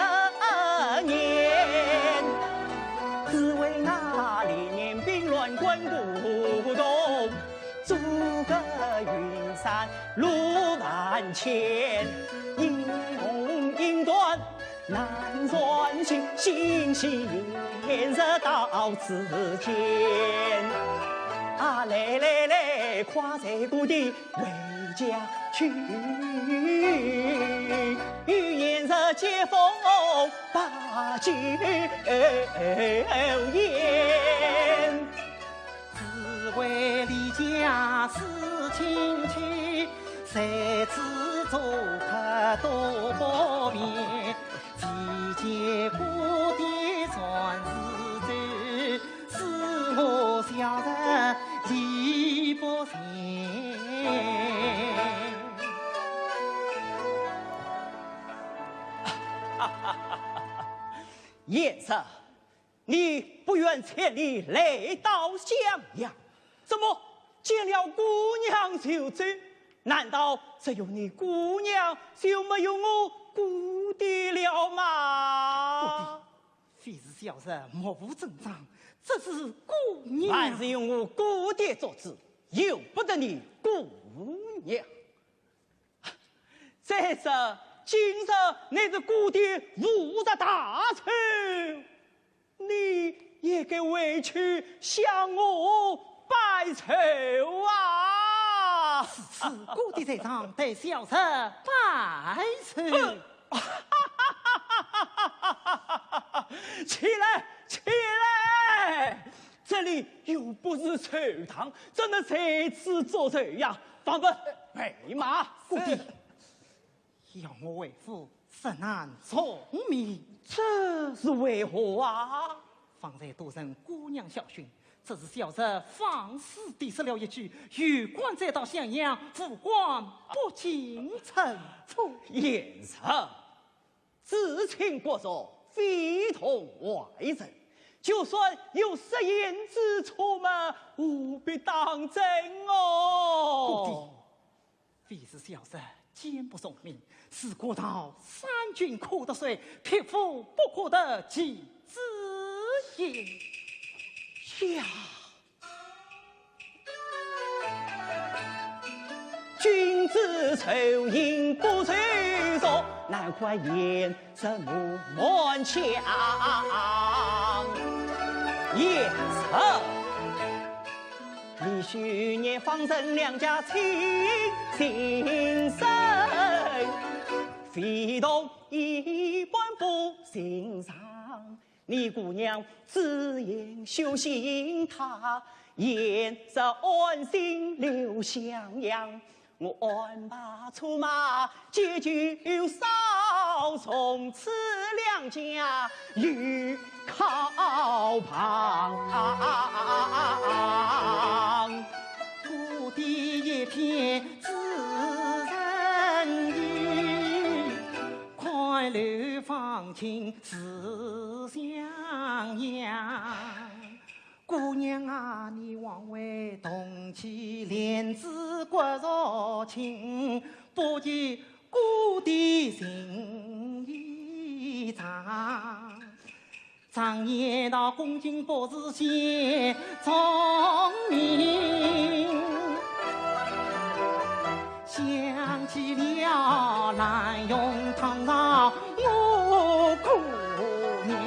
念，只为那年兵乱关古洞， 阻隔云山路万千，英雄英断难全尽，心系贤侄到此间。啊，来来来，快随姑爹回家去，与贤侄接风把酒言。 只为离家思亲戚，谁知做客多不便。既见姑爹全是酒，使我小侄礼不全。贤侄， 你不远千里来到襄阳，怎么见了姑娘就走？难道只有你姑娘就没有我姑爹了吗？姑爹，非是小侄目无尊长，这是姑娘。凡事由我姑爹做主，由不得你姑娘。 再者，今日乃是姑爹五十大寿，你也该回去向我拜寿啊！此次姑爹在上，待小侄拜寿。起来，起来！ 这里又不是寿堂，怎能在此作寿呀？方本，备马。姑爹，要我回府，实难从命。这是为何啊？方才多承姑娘晓讯，只是小侄放肆地说了一句，有官再到襄阳，无官不进城府。贤侄， 至亲骨肉，非同外人，就算有失言之处嘛，务必当真哦。姑爹，非是小侄坚不从命，是古道三军可得水，匹夫不可得其志也。呀， 君子仇英不仇弱，难怪贤侄怒满腔。贤侄，你许年方认良家亲心生，非同一般不寻常。 你姑娘只言休信他，贤侄安心留襄阳。我安排车马解救嫂，从此两家有靠旁。姑爹一片知人意， 看楼方卿思襄阳。姑娘啊，你枉为同妻，怜子骨肉亲，不及姑爹情意长。 常言道，公卿不是先聪明，想起了兰亭堂上我姑娘，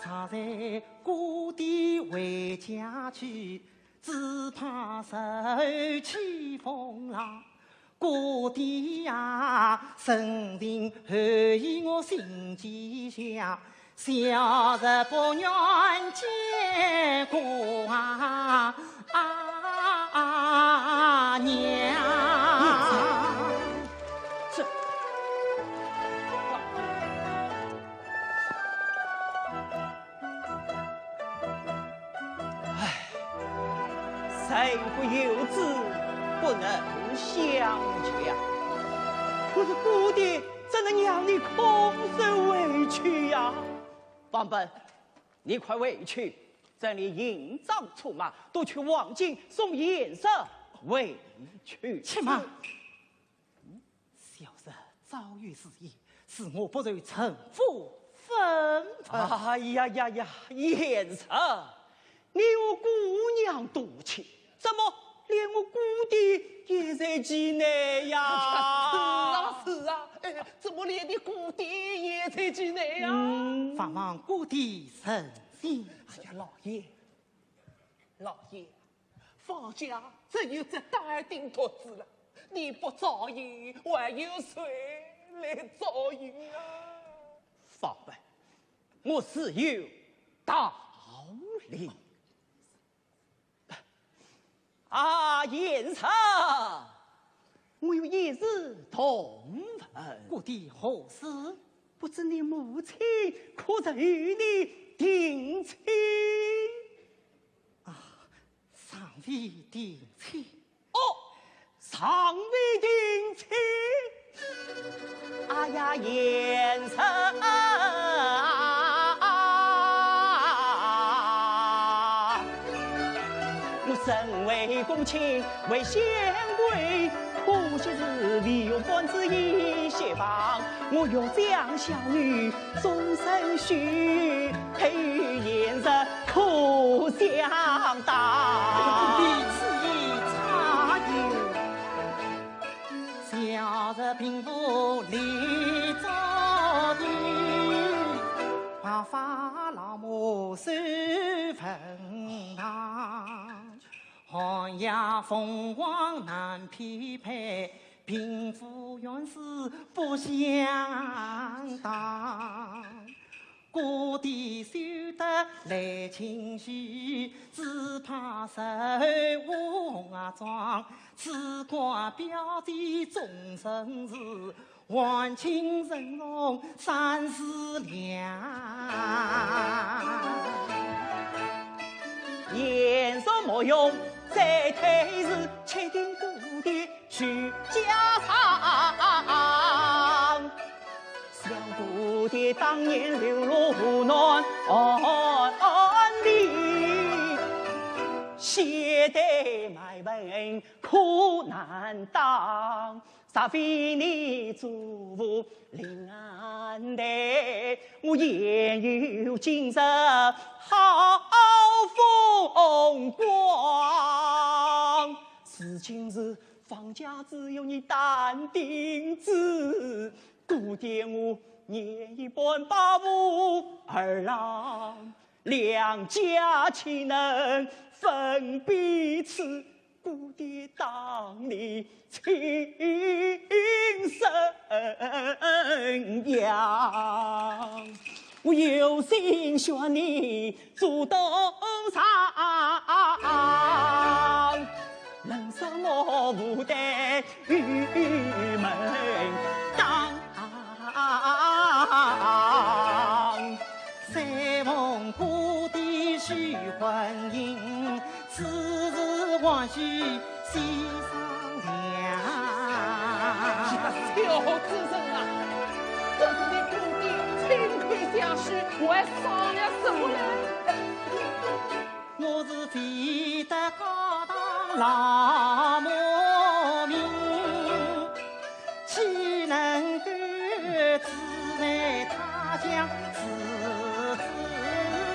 常在姑爹回家去，只怕受起风浪。姑爹呀，深情厚意我心间想，小侄不愿见姑啊，啊，娘。这，唉，谁不有子不能相见，可是姑爹怎能让你空手回去呀？方本，你快回去，整理行装车马，都去望京送贤侄回去。且慢。 小侄早有此意，是我不受丈夫吩咐。哎呀呀呀，贤侄，你和姑娘多情，怎么连我姑爹也在其内呀？是啊，是啊，哎，怎么连你姑爹也在其内呀？嗯。望姑爹成全。哎呀，老爷，老爷，方家只有这单顶托子了，你不照应，还有谁来照应啊？方本，我自有道理。啊，贤侄，我有一事同问。姑爹，何事？不知你母亲可曾与你定亲？ 啊，尚未定亲。哦，尚未定亲。哎呀，贤侄啊，我身为公卿，为显贵，可惜是未有半子一些房。我欲将小女 终身许，配与贤侄可相当。你此言差矣，小侄并无立足地，白发老母守坟堂。寒夜凤凰难匹配，贫富原是不相当。 姑爹休得来轻许，只怕日后无红妆。此刻表姐终身事，还请承蒙三思量。贤侄莫用再推辞，且听姑爹 叙家常。想姑爹当年流落难离，写得卖文苦难当，煞非你祖父临安代，我现有今日好风光。如今是 方家只有你单顶子，姑爹我年已半百无儿郎，两家岂能分彼此？姑爹当你亲生养，我有心劝你 做道场，人生我无得与门当。再望姑爹许婚姻，此事还需细商量。小主人啊，这是你姑爹亲口相许，还商量什么呢？ 我是非得高堂老母命，岂能够志在他乡自主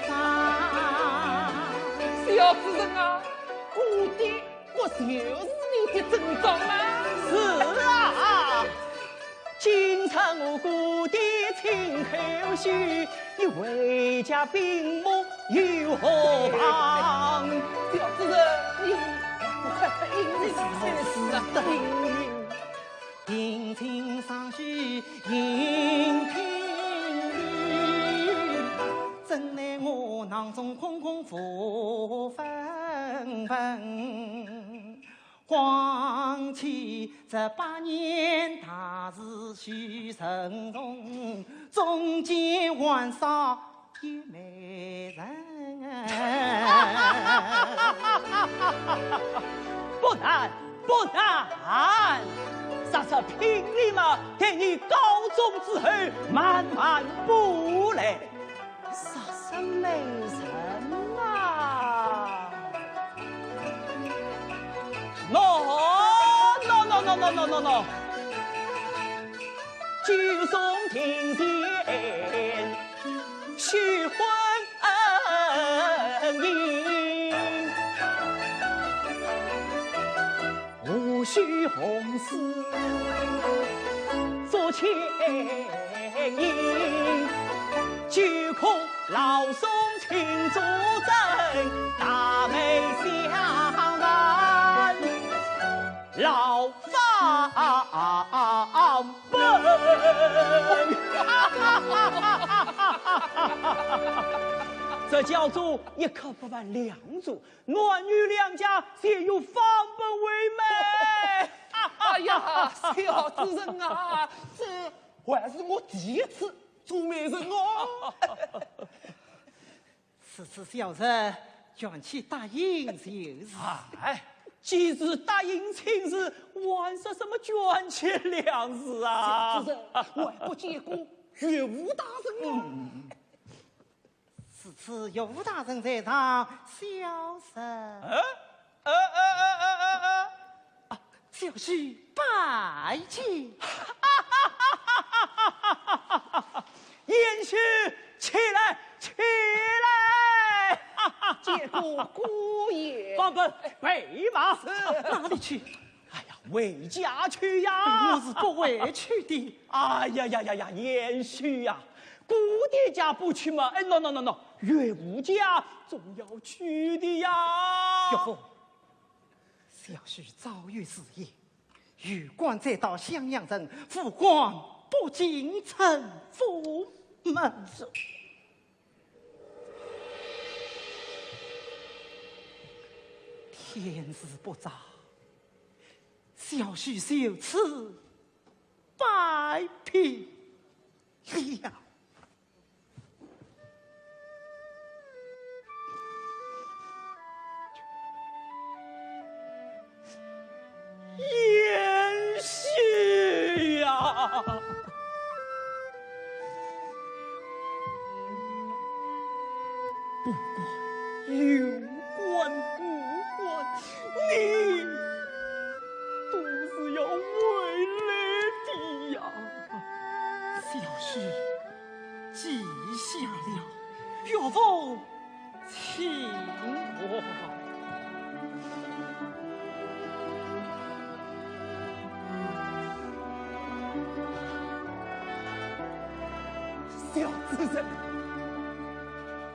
张？小主人啊，姑爹不就是你的正宗吗？是啊， 今日我姑爹亲口许，你回家禀母又何妨？小主人，你应允，是啊，应允。定情上书应听你，怎奈我囊中空空无分文。况且这百年大事须慎重，中间还少 也没人。不难，不难。若是聘礼嘛，待你高中之后慢慢补来。若是没人啊？喏，喏，喏，喏，喏，喏，喏，喏。 九松亭前许婚姻，无须红丝做牵引，就可老送亲作证，大媒相伴。 老法本。这叫做一刻不办两做，男女两家皆有方本为媒。哎呀，小主人啊，这还是我第一次做媒人哦。 如此小侄愿去答应就是。哎，既是答应亲事，还说什么捐钱粮食啊？小侄还不见过岳父大人哦。嗯，如此岳父大人在上，小侄。呃，呃，呃，呃，呃，呃。 啊，小婿拜见。贤婿，起来，起来。见过姑爷。方本，备马。是。哪里去？哎呀，回家去呀。我是不回去的。哎呀呀呀呀，贤婿呀，姑爹家不去嘛，哎，喏，喏，喏，喏，岳父家总要去的呀。岳父， 小婿早有时言，有官在道襄阳城，无官不进城隍门。天时不早，小婿就此拜别了。 贤婿呀，不管有官无官，你都是要回来的呀。小婿 记下了，岳父请安。小主人，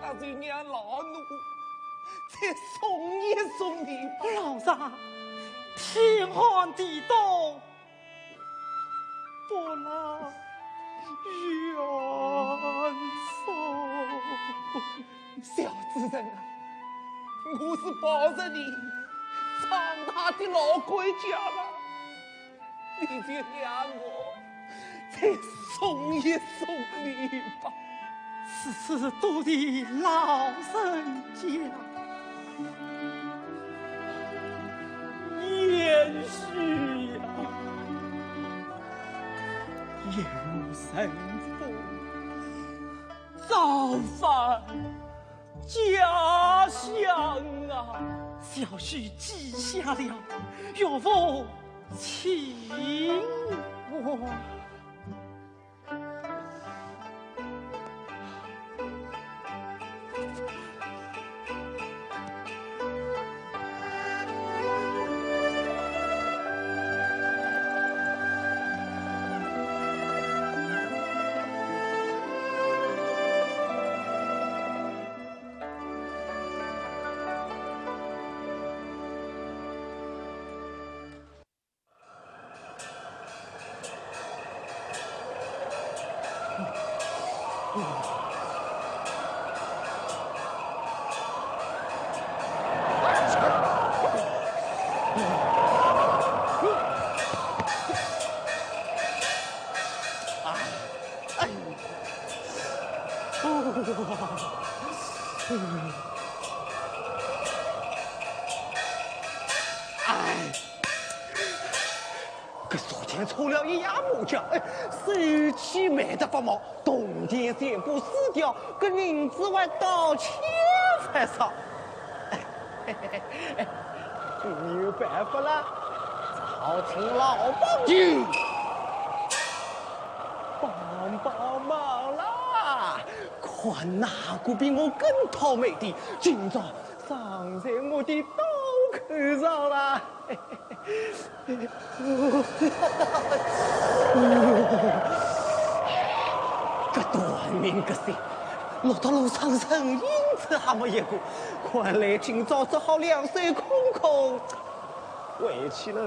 那就让老奴再送一送你吧。老丈，天寒地冻， 不能远送。小主人啊，我是抱着你长大的老管家了，你就让我再送一送你吧。 如此多谢老人家。贤婿呀，有人奉造反家乡啊。小婿记下了，岳父请安。哎，搿昨天抽了一夜麻将，哎，手气慢得发毛，铜钿全部输掉，搿银子还倒欠勿少。哎，没有办法了，只好请老帮手帮帮忙啦！看哪个比我更倒霉的，今朝伤在我的刀口上了。 搿短命个心，落到路上人影子还没一个，看来今朝只好两手空空回去了。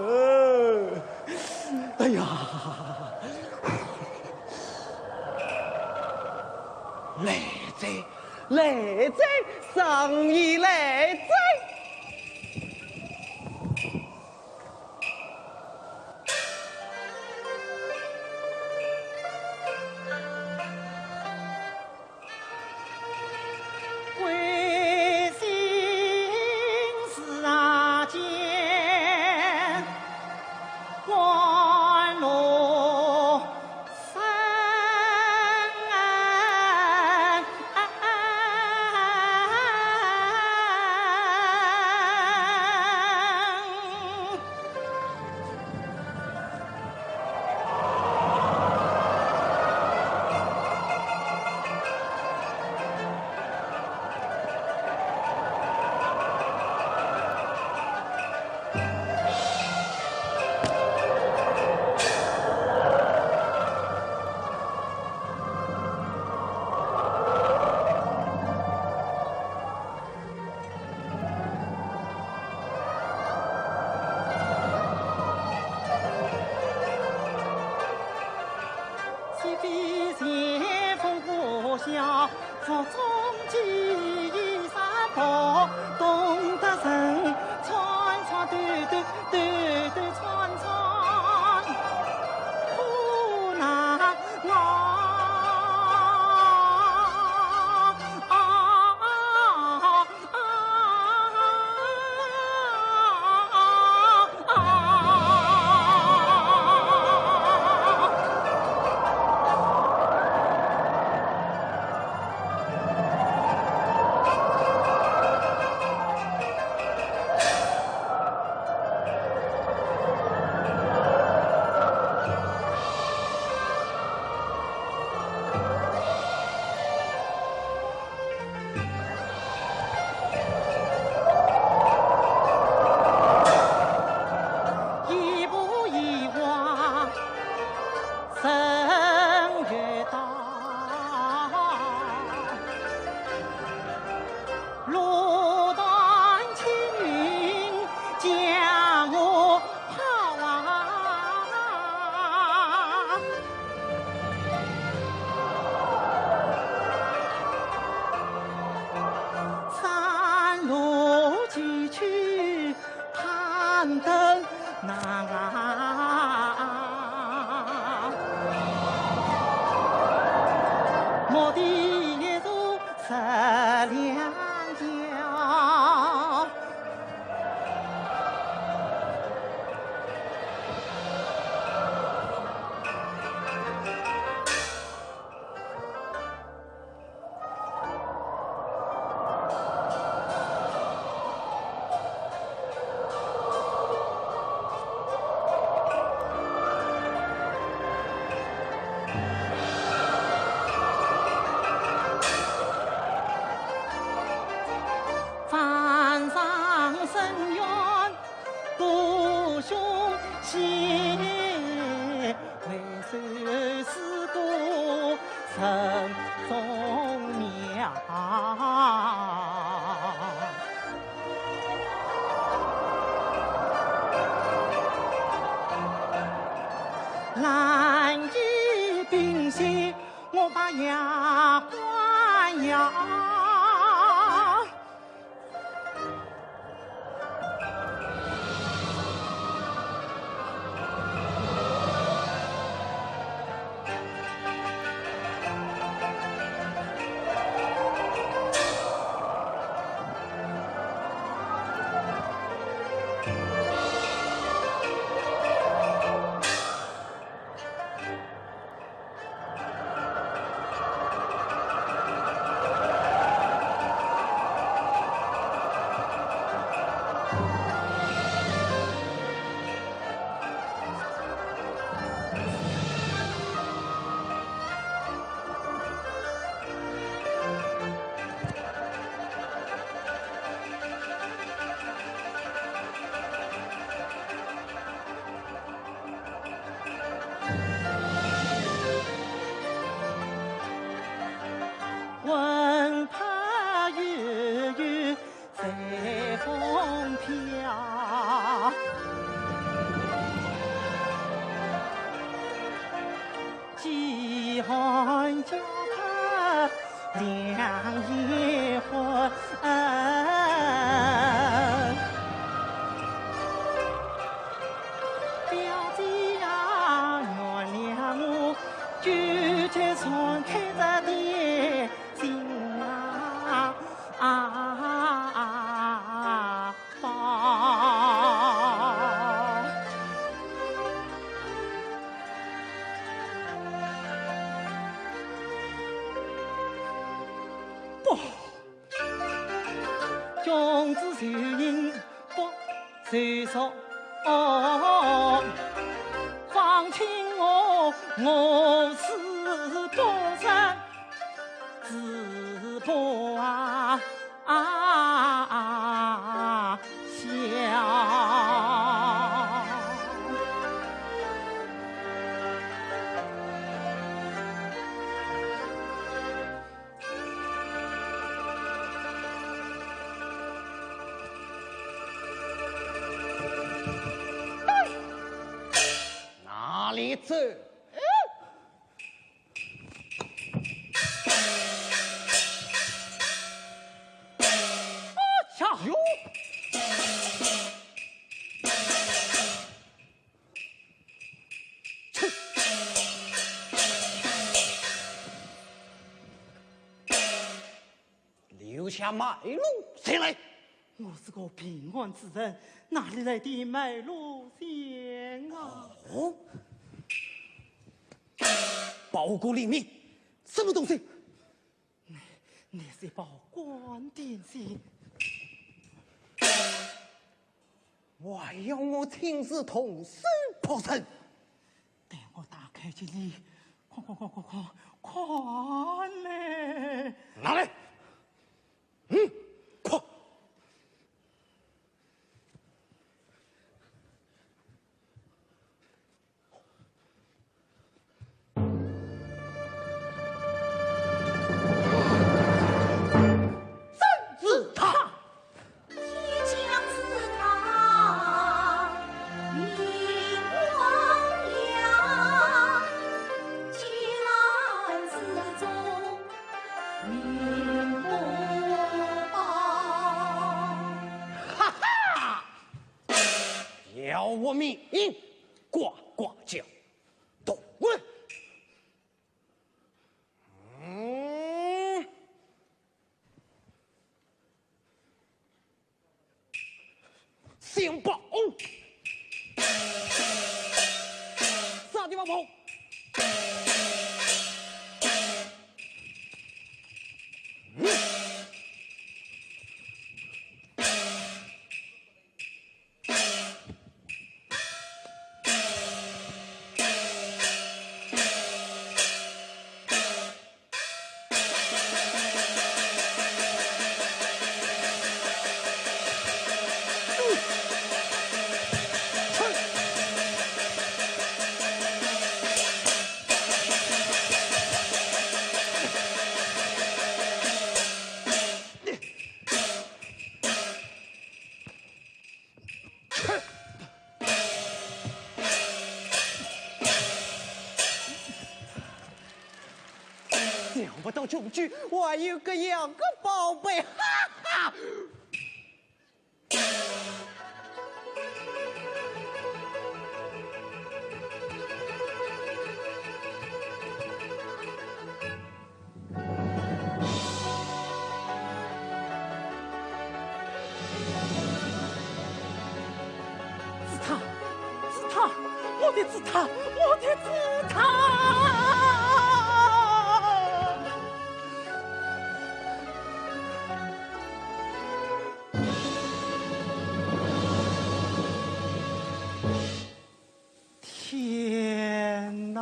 哎呀，来哉，来哉，生意来哉！我把牙关咬。魂魄悠悠随风飘，饥寒交迫两夜昏。 表姐啊，原谅我，拒绝传开的点心啊，啊，啊，啊，啊。不。 君子受刑不受罰，放轻我，我是不仁，只不啊，啊，笑。 哪里走？啊呀！哟！ 留下卖路钱来。我是个平安之人，哪里来的卖路钱啊？哦，包裹里面什么东西？那，那是一包干点心。 还要我亲自动手破人？待我打开给你看，看，看，看，看，看嘞。拿来。嗯，快。 正是他。哈哈！ 要我命，呱呱叫，动！嗯，先报，啥地方跑？嗯。想不到中举，我还有这样个宝贝，哈哈！紫塔，紫塔，我的紫塔，我的紫塔！天哪！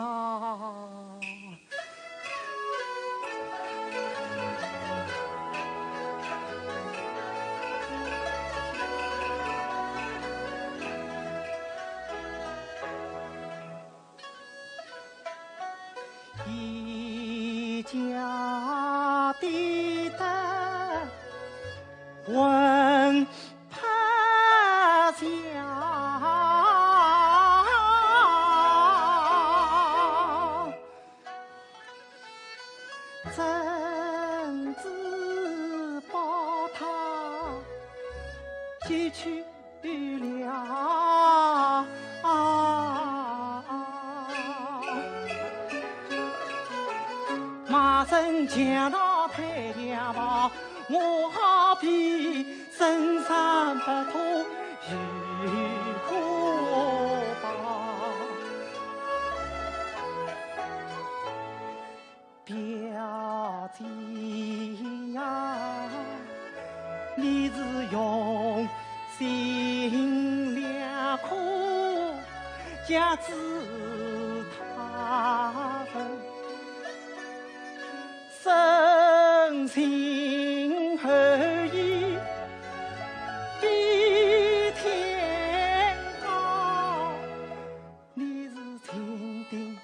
一家的大 魂魄下，真只把他记去 了。马上将他抬了吧，我好比身上不脱如何吧。表姐呀，你是用心良苦，将紫塔深情厚意比天高，你是情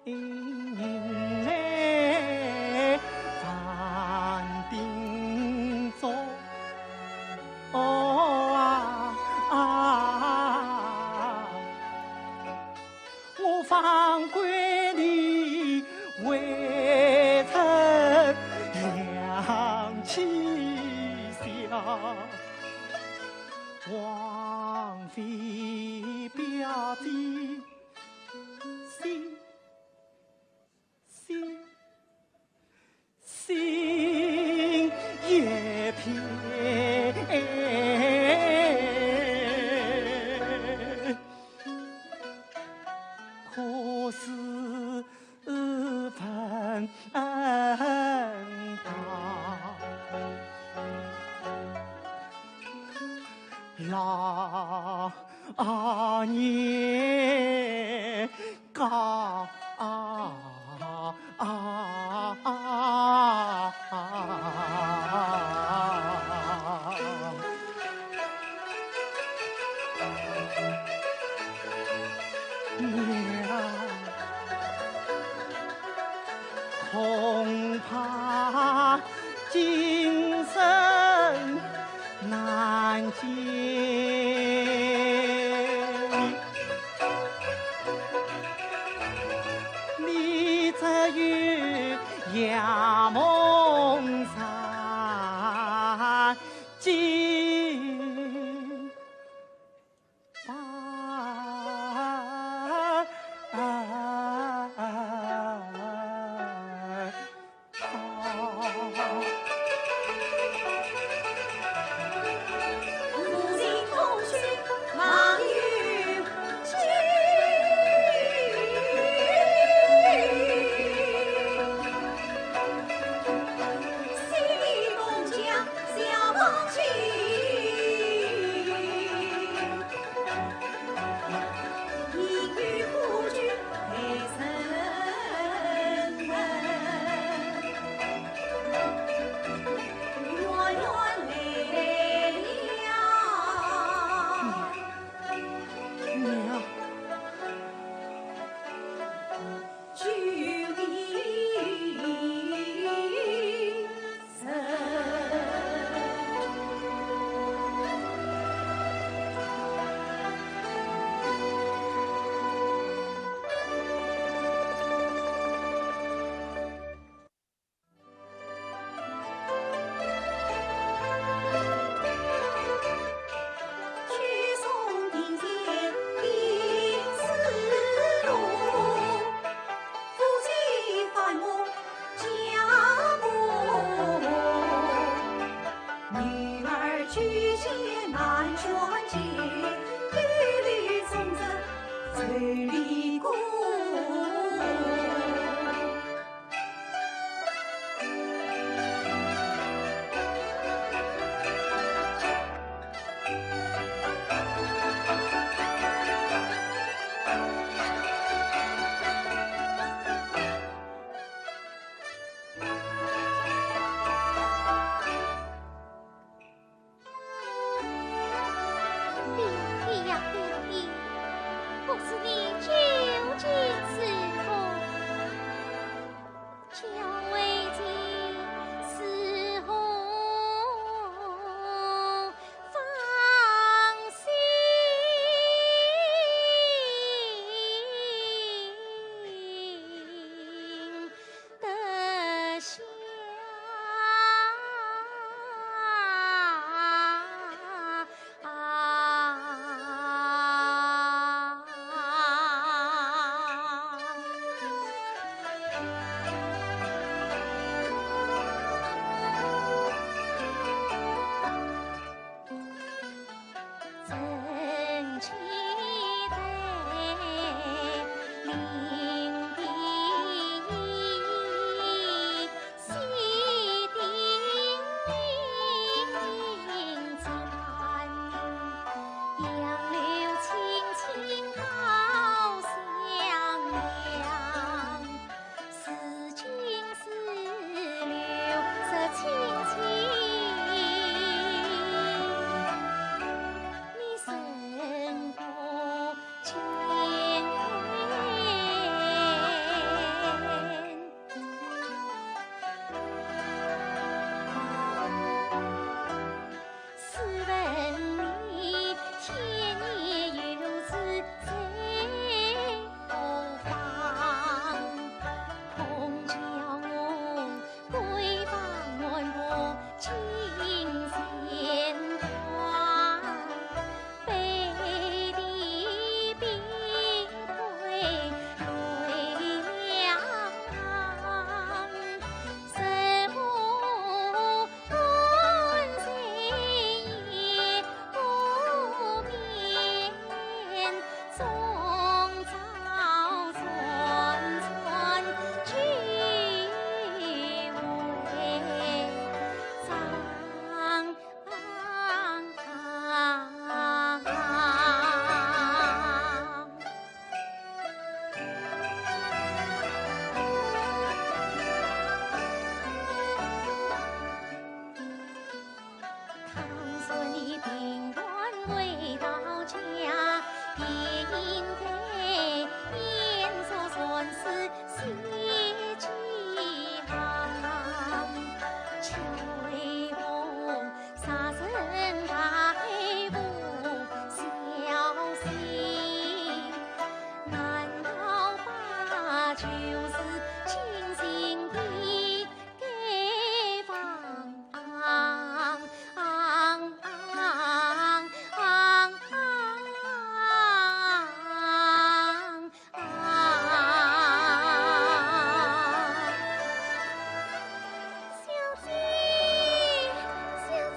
定 来万定做，哦啊啊！我方为你未曾两栖下，枉费表姐心。 心，心也偏。可是问他，老年 高啊啊啊啊！娘，恐怕今生 难见。你只有夜梦三更。小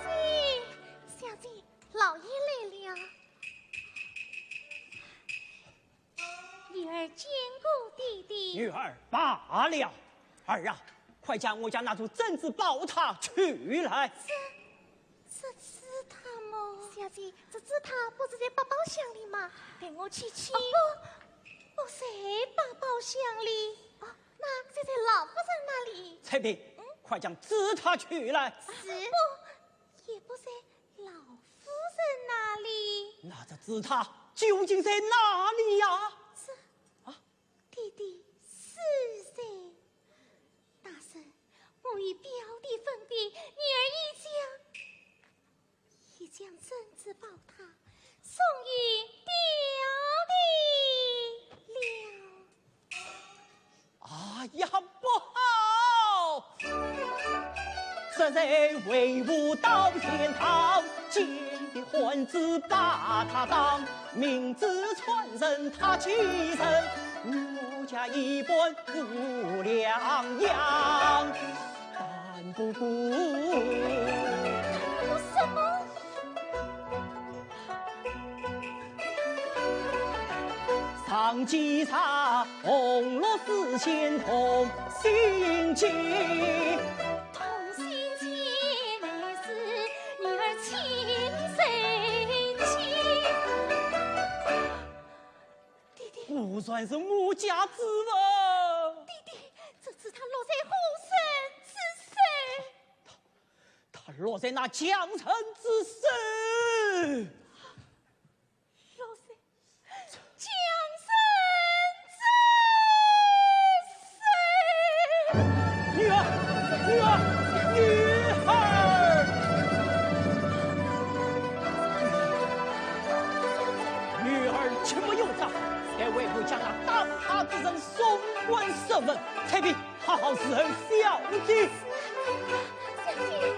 姐，小姐，老爷来了。女儿见过爹爹。女儿罢了。儿啊，快将我家那只珍珠宝塔取来。这，这珠塔么？小姐，这珠塔不是在百宝箱里吗？待我去取。哦，不，不在百宝箱里。哦，那就在老夫人那里。采萍，快将珠塔取来。是。不，也不在老夫人那里。那这珠塔究竟在哪里呀？这，啊？爹爹死在。大人，我与表弟分别，女儿已将，已将珍珠宝塔送与表弟了。 哎呀，不好！这人为父到天堂，见的还珠把他当，明知传人他欺人，奴家一般无两样，但不顾。什么？ 上几场红落事先同心结。同心结乃是女儿亲手结。爹爹。果然是母家之物。爹爹，这珠塔落在何人之手？她，她落在那强人之手。 落在强人之手。女儿，女儿，女儿，情不由衷，待为父将那打他之人送官审问，采萍，好好伺候小姐。小姐。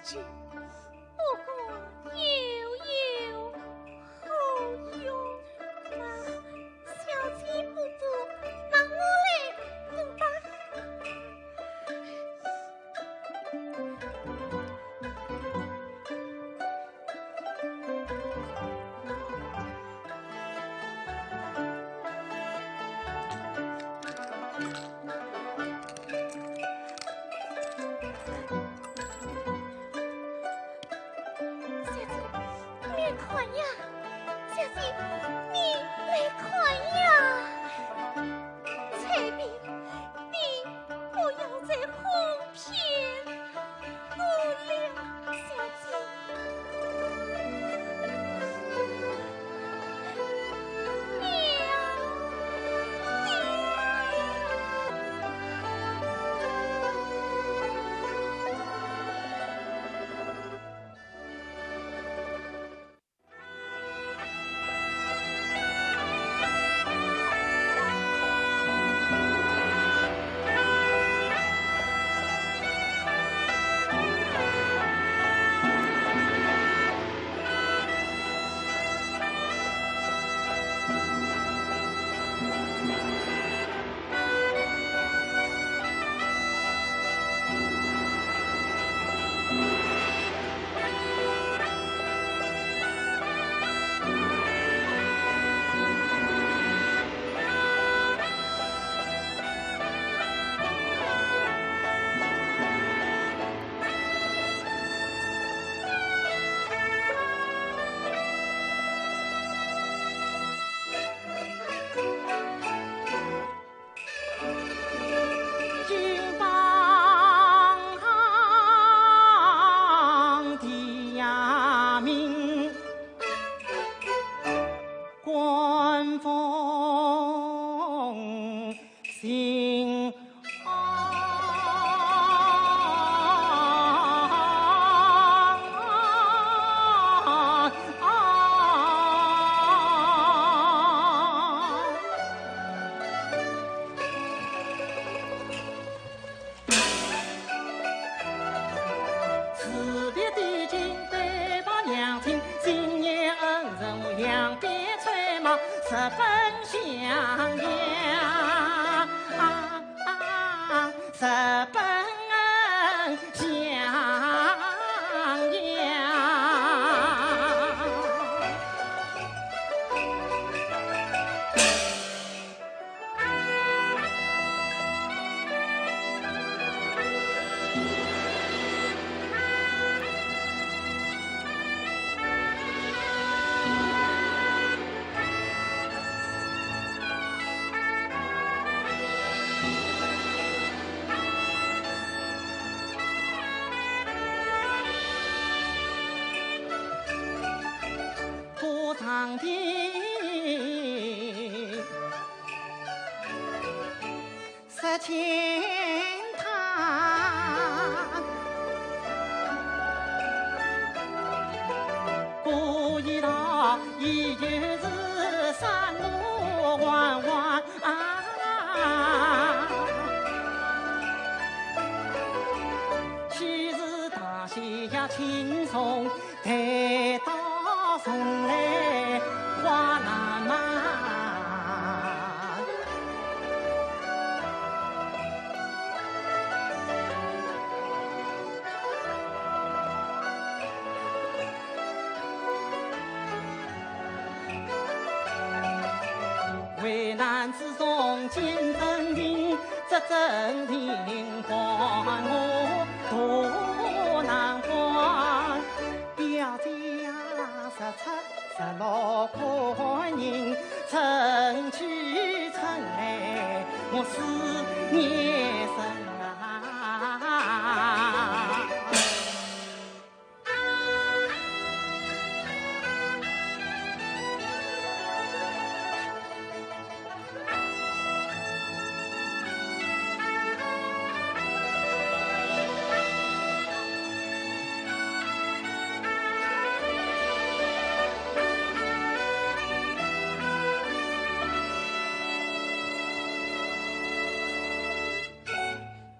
这不过有有何用啊？小姐不补，让我来补吧。 小姐，你来看呀！小姐，你来看呀！采萍，你不要再哄骗我了，小姐。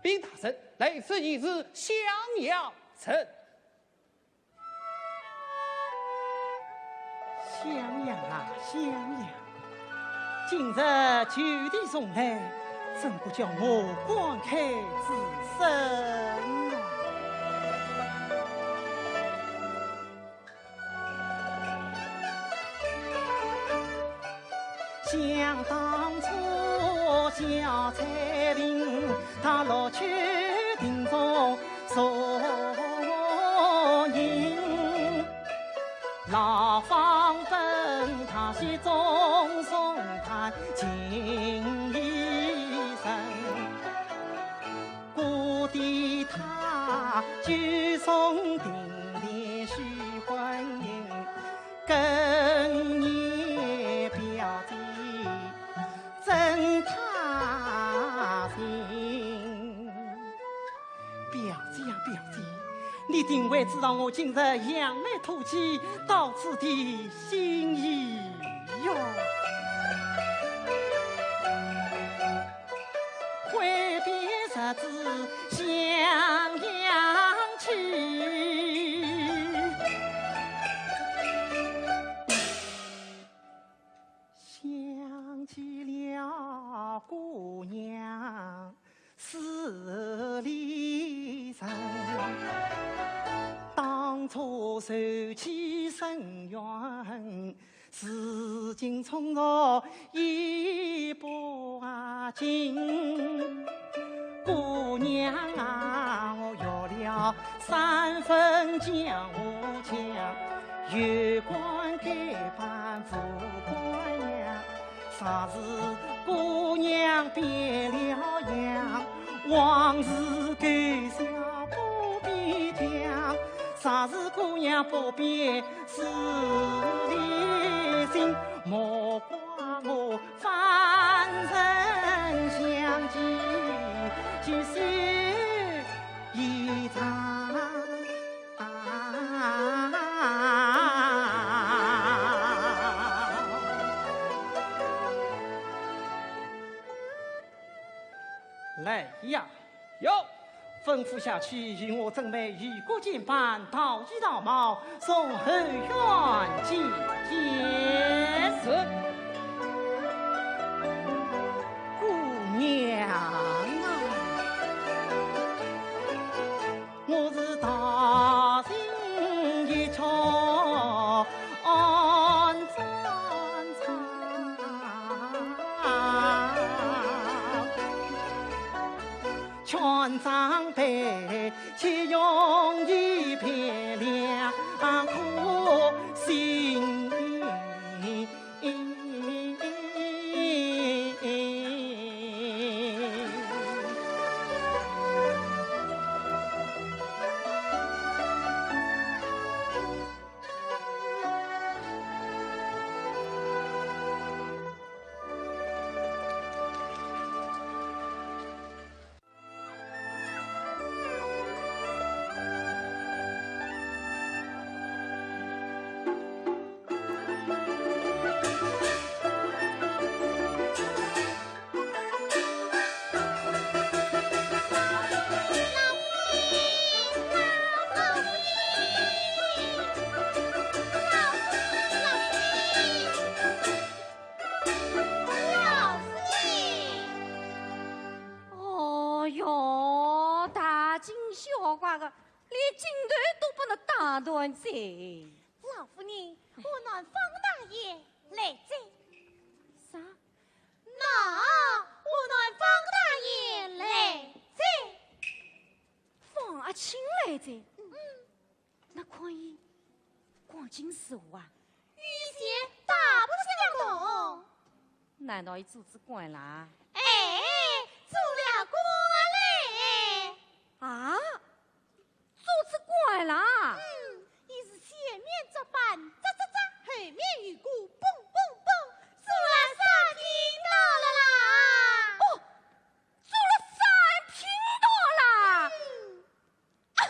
禀大人，来迟已迟，襄阳城。襄阳啊襄阳，今日就地重来，怎不叫我感慨至深啊？想当初小翠萍，她落去亭中做人，牢房本她是终送她情一生。 故的他就从定定许婚姻，跟你表姐真他心。表姐呀，表姐，你定会知道我今日扬眉吐气到此的心意哟。 挥别十指襄阳去，想起了姑娘十里人。当初受妻深怨， 如今重入衣不尽。姑娘啊，我约了三分江湖情，有关该般无关呀。若是姑娘变了样，往事该笑不必讲。若是姑娘不变 是你心，莫怪我万人相寄，寄书一张。来呀，有。 吩咐下去，与我准备一个肩板，套衣套帽，从后院进见。是。姑娘啊，我是大清一朝安贞操。 劝长辈且容易变了苦心。老夫人，哦哟，大惊小怪的，连筋斗都不能打断哉。老夫人，河南方大爷来哉。啥？那河南方大爷来哉。方阿卿来哉？嗯。 那看伊光景如何啊？与前大不相同。难道伊做仔官啦？哎，做了官嘞。啊？做仔官啦？嗯，伊是前面着板扎扎扎，后面有个蹦蹦蹦，做了三品道了啦。哦，做了三品道啦？嗯。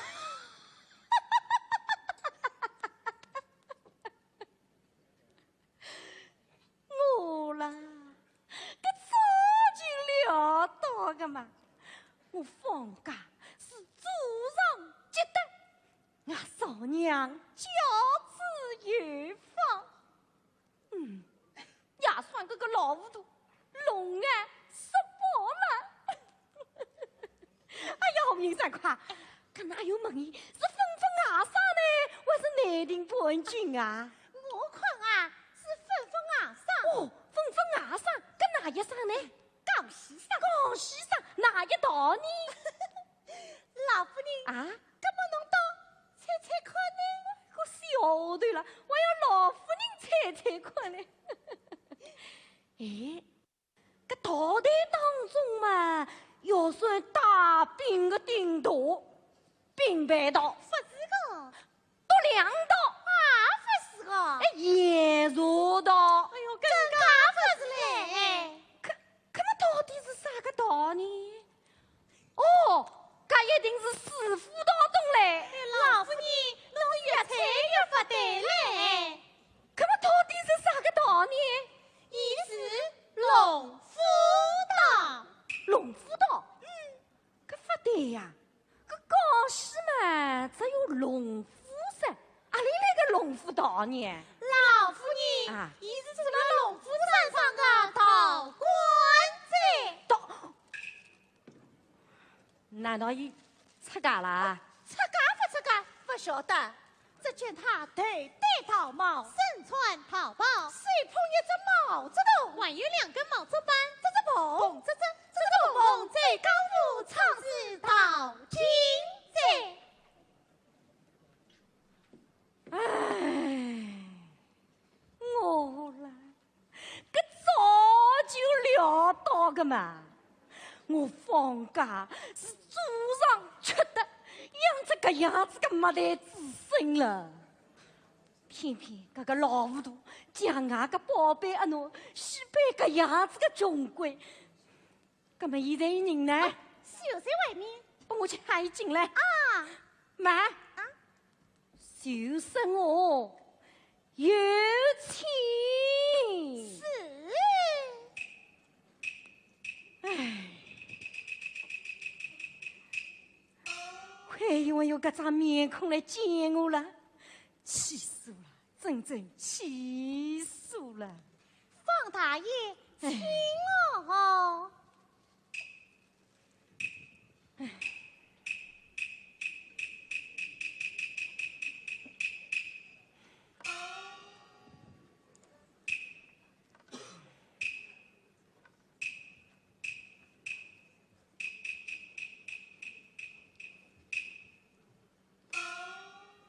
我啦，搿早就料到个嘛。我方家是祖上积德，俺少娘教子有方。糊涂，弄啊，说饱了。哎呀，红云三快，搿哪有问伊是粉粉外甥呢，还是内定半斤啊？我看啊，是粉粉外甥。哦，粉粉外甥，搿哪一省呢？江西省。江西省，哪一道呢？老夫人，啊？搿么侬倒猜猜看呢？我小头了，我要老夫人猜猜看呢。哎，搿道台当中嘛，要算带柄个顶大，并排道。勿是个。独梁道。也勿是个。哎，沿蛇道。哎哟，更加勿是嘞。搿，搿么到底是啥个道呢？哦，搿一定是师傅道懂嘞。哎，老夫人，侬越猜越勿对嘞。搿么到底是啥个道呢？伊是龙虎道。龙虎道？嗯。搿勿对呀，搿江西嘛，只有龙虎山，阿里来个龙虎道呢？老夫人，啊。伊是住辣龙虎山上个道观者。道 难道伊出家啦？出家勿出家勿晓得，只见他头戴道帽，身穿道袍，手捧一只毛竹筒，还有两根毛竹棒，竹竹蹦，蹦竹竹，竹竹蹦蹦，走江湖，唱是道经者。 唉，我啦，搿早就料到个嘛。我方家是祖上缺德，养出搿样子个没得子孙了。偏偏搿个老糊涂，将外个宝贝阿奴许拨搿样子个穷鬼。 搿么现在伊人呢？啊，就在外面。帮我去喊伊进来。啊。慢。啊？就说我有请。是。唉，亏我有搿张面孔来见我了，气死我了，真正气死我了。方大爷，请哦。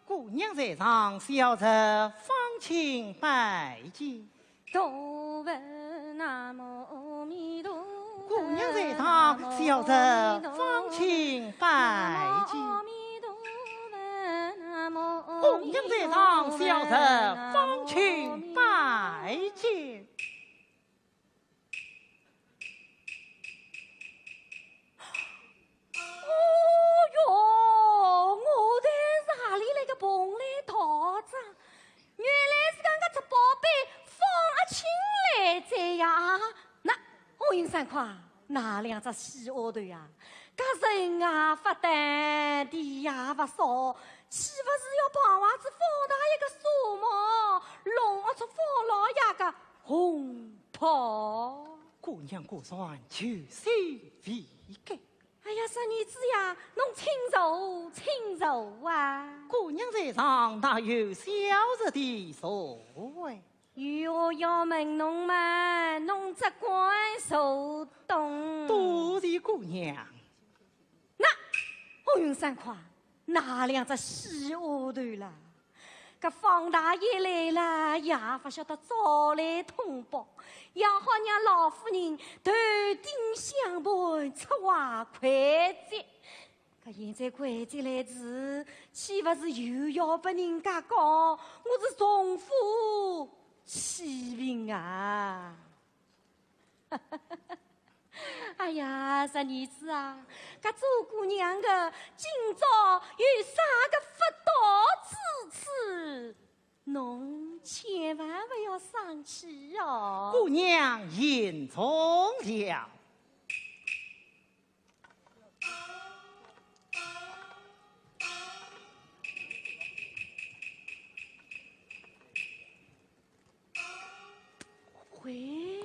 姑娘在上，小侄方卿拜见。多闻南无阿弥陀佛。姑娘在上，小侄方卿拜见。南无阿弥陀佛，南无阿弥陀佛。姑娘在上，小侄方卿拜见。 哦哟，我才是阿里来个蓬莱道长，原来是讲搿只宝贝方阿卿来哉呀。那，红云三快，哪两只死丫头呀？搿人也勿短，地也勿少，岂勿是要碰坏仔方大爷个纱帽，弄坏仔方老爷个红 婆。姑娘果然救死未改。哎呀，侄儿子呀，侬请坐，请坐啊。姑娘在上，哪有小侄的座位？有话要问侬嘛，侬只管坐东。多谢姑娘。 那，红云三快，哪两只死丫头啦？搿方大爷来了，也勿晓得早来通报，也好让老夫人头顶香盘，出外快捷。搿现在快捷来迟，岂勿是又要拨人家讲我是重富欺贫啊？ 哎呀，侄儿子啊，搿做姑娘的今朝有啥个不到之处，侬千万不要生气哦。姑娘言重了。 喂，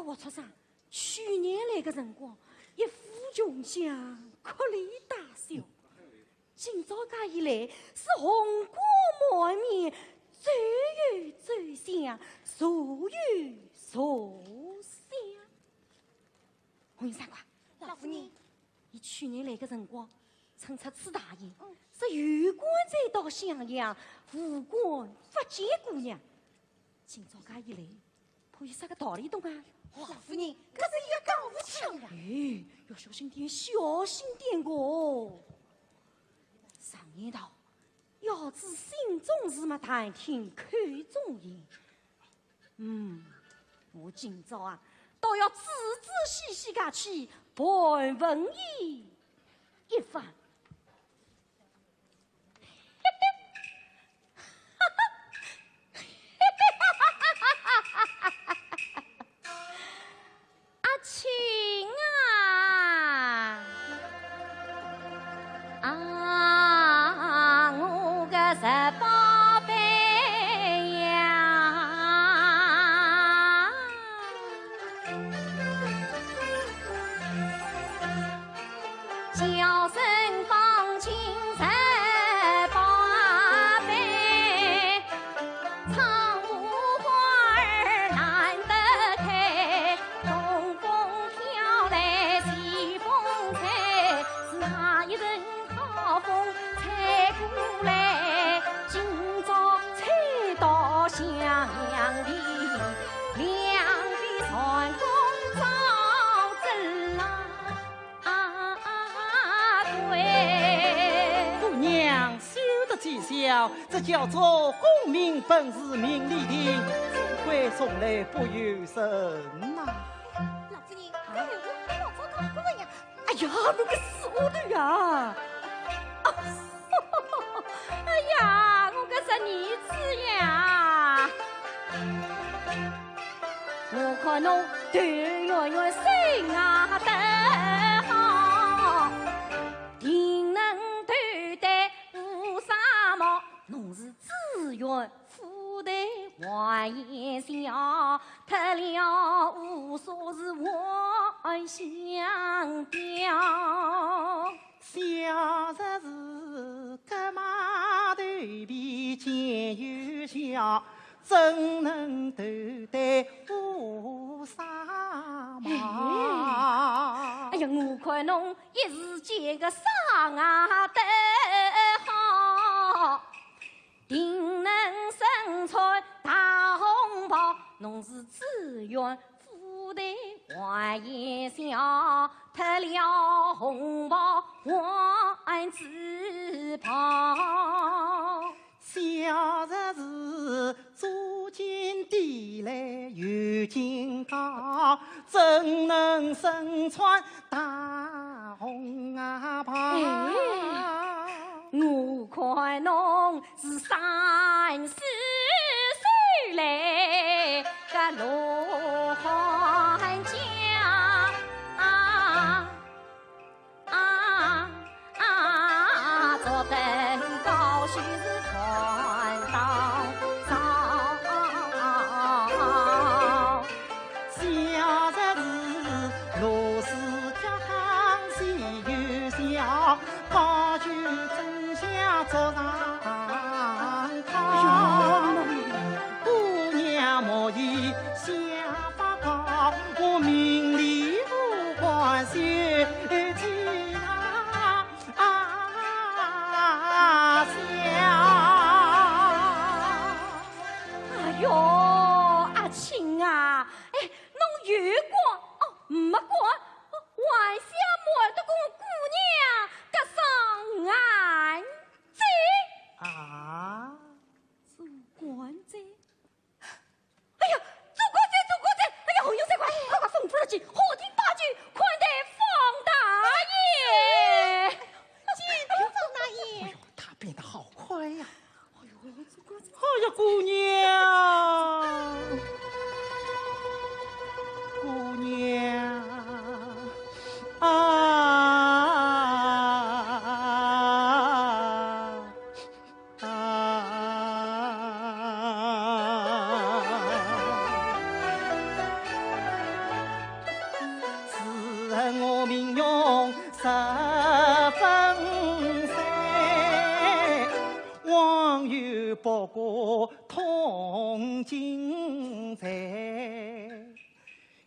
我说啥？去年来个辰光，一副穷相，哭里带笑。今朝介一来，是红光满面，走有走相，坐有坐相。红云三官，老夫人，伊去年来个辰光，乘出此大雁，嗯。是有官才到襄阳，无官不见姑娘。今朝介一来， 怕有啥个道理懂啊？老夫人，搿是一个讲勿清呀。哎，要小心点，小心点哦。常言道，要知心中事嘛，但听口中言。嗯，我今朝啊，倒要仔仔细细个去盘问伊一番。 阿卿啊，啊，我个十八岁呀。 姑娘休得讥笑，这叫做功名本是名利定，富贵从来不由人呐。老夫人，搿闲话老早讲过呀。哎呀，侬个死丫头呀！哎呀，我个侄儿子呀！ 我看侬头圆圆，身材得好，定能斗得乌纱帽。侬是紫云，夫的还嫌小，脱了乌纱是还想貂。 小侄子，搿马头皮尖又小，怎能斗得乌纱帽？哎呀，我看侬一时间个啥啊得好，定能身穿大红袍，侬是紫云 夫的还嫌小，脱了红袍换紫袍。小侄子，做官低来又清高，怎能身穿大红啊袍？哎，我看侬 是三四岁来个罗汉家，啊啊啊，做得高兴是看到少。 小侄子，罗氏家当虽有小，高就争相做上高。哎呦，姑娘莫以下发高，我名利无关，谁知他 啊，想。哎哟，阿卿啊，哎，侬有官哦，没官，哦，还想瞒得过姑娘搿双眼睛？啊？做官哉？ 哎呀，做官哉，做官哉！哎呀，红云三官，快快吩咐了去，好听八句，款待方大爷。见过方大爷。哎呦，他变得好快呀！哎呦，做官哉。哎呀，姑娘，姑娘啊！不过通情在，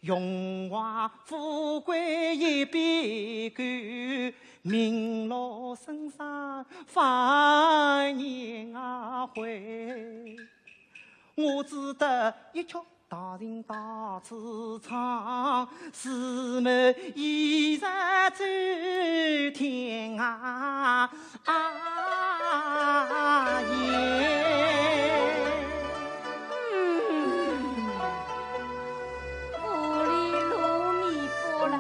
荣华富贵一笔勾，名落孙山万年啊灰。我只得一曲 大情大志唱，师门依然走天涯。啊耶！嗯，屋里糯米粑粑，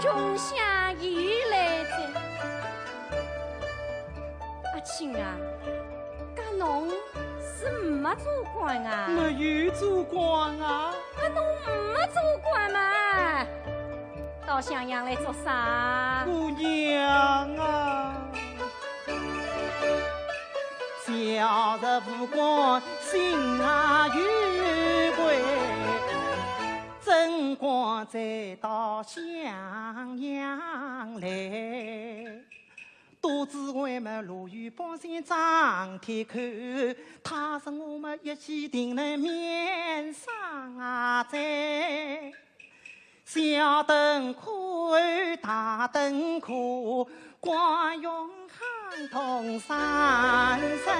穷乡又来哉。阿卿啊， 搿侬是没做官啊？没有做官啊。搿侬没做官嘛，到襄阳来做啥？姑娘啊，小侄无官心啊有愧，怎敢再到襄阳来？ 多知我们路遇百姓张天口，他说我们一起定能免伤啊罪。小灯苦，大灯苦，光荣喊痛三声。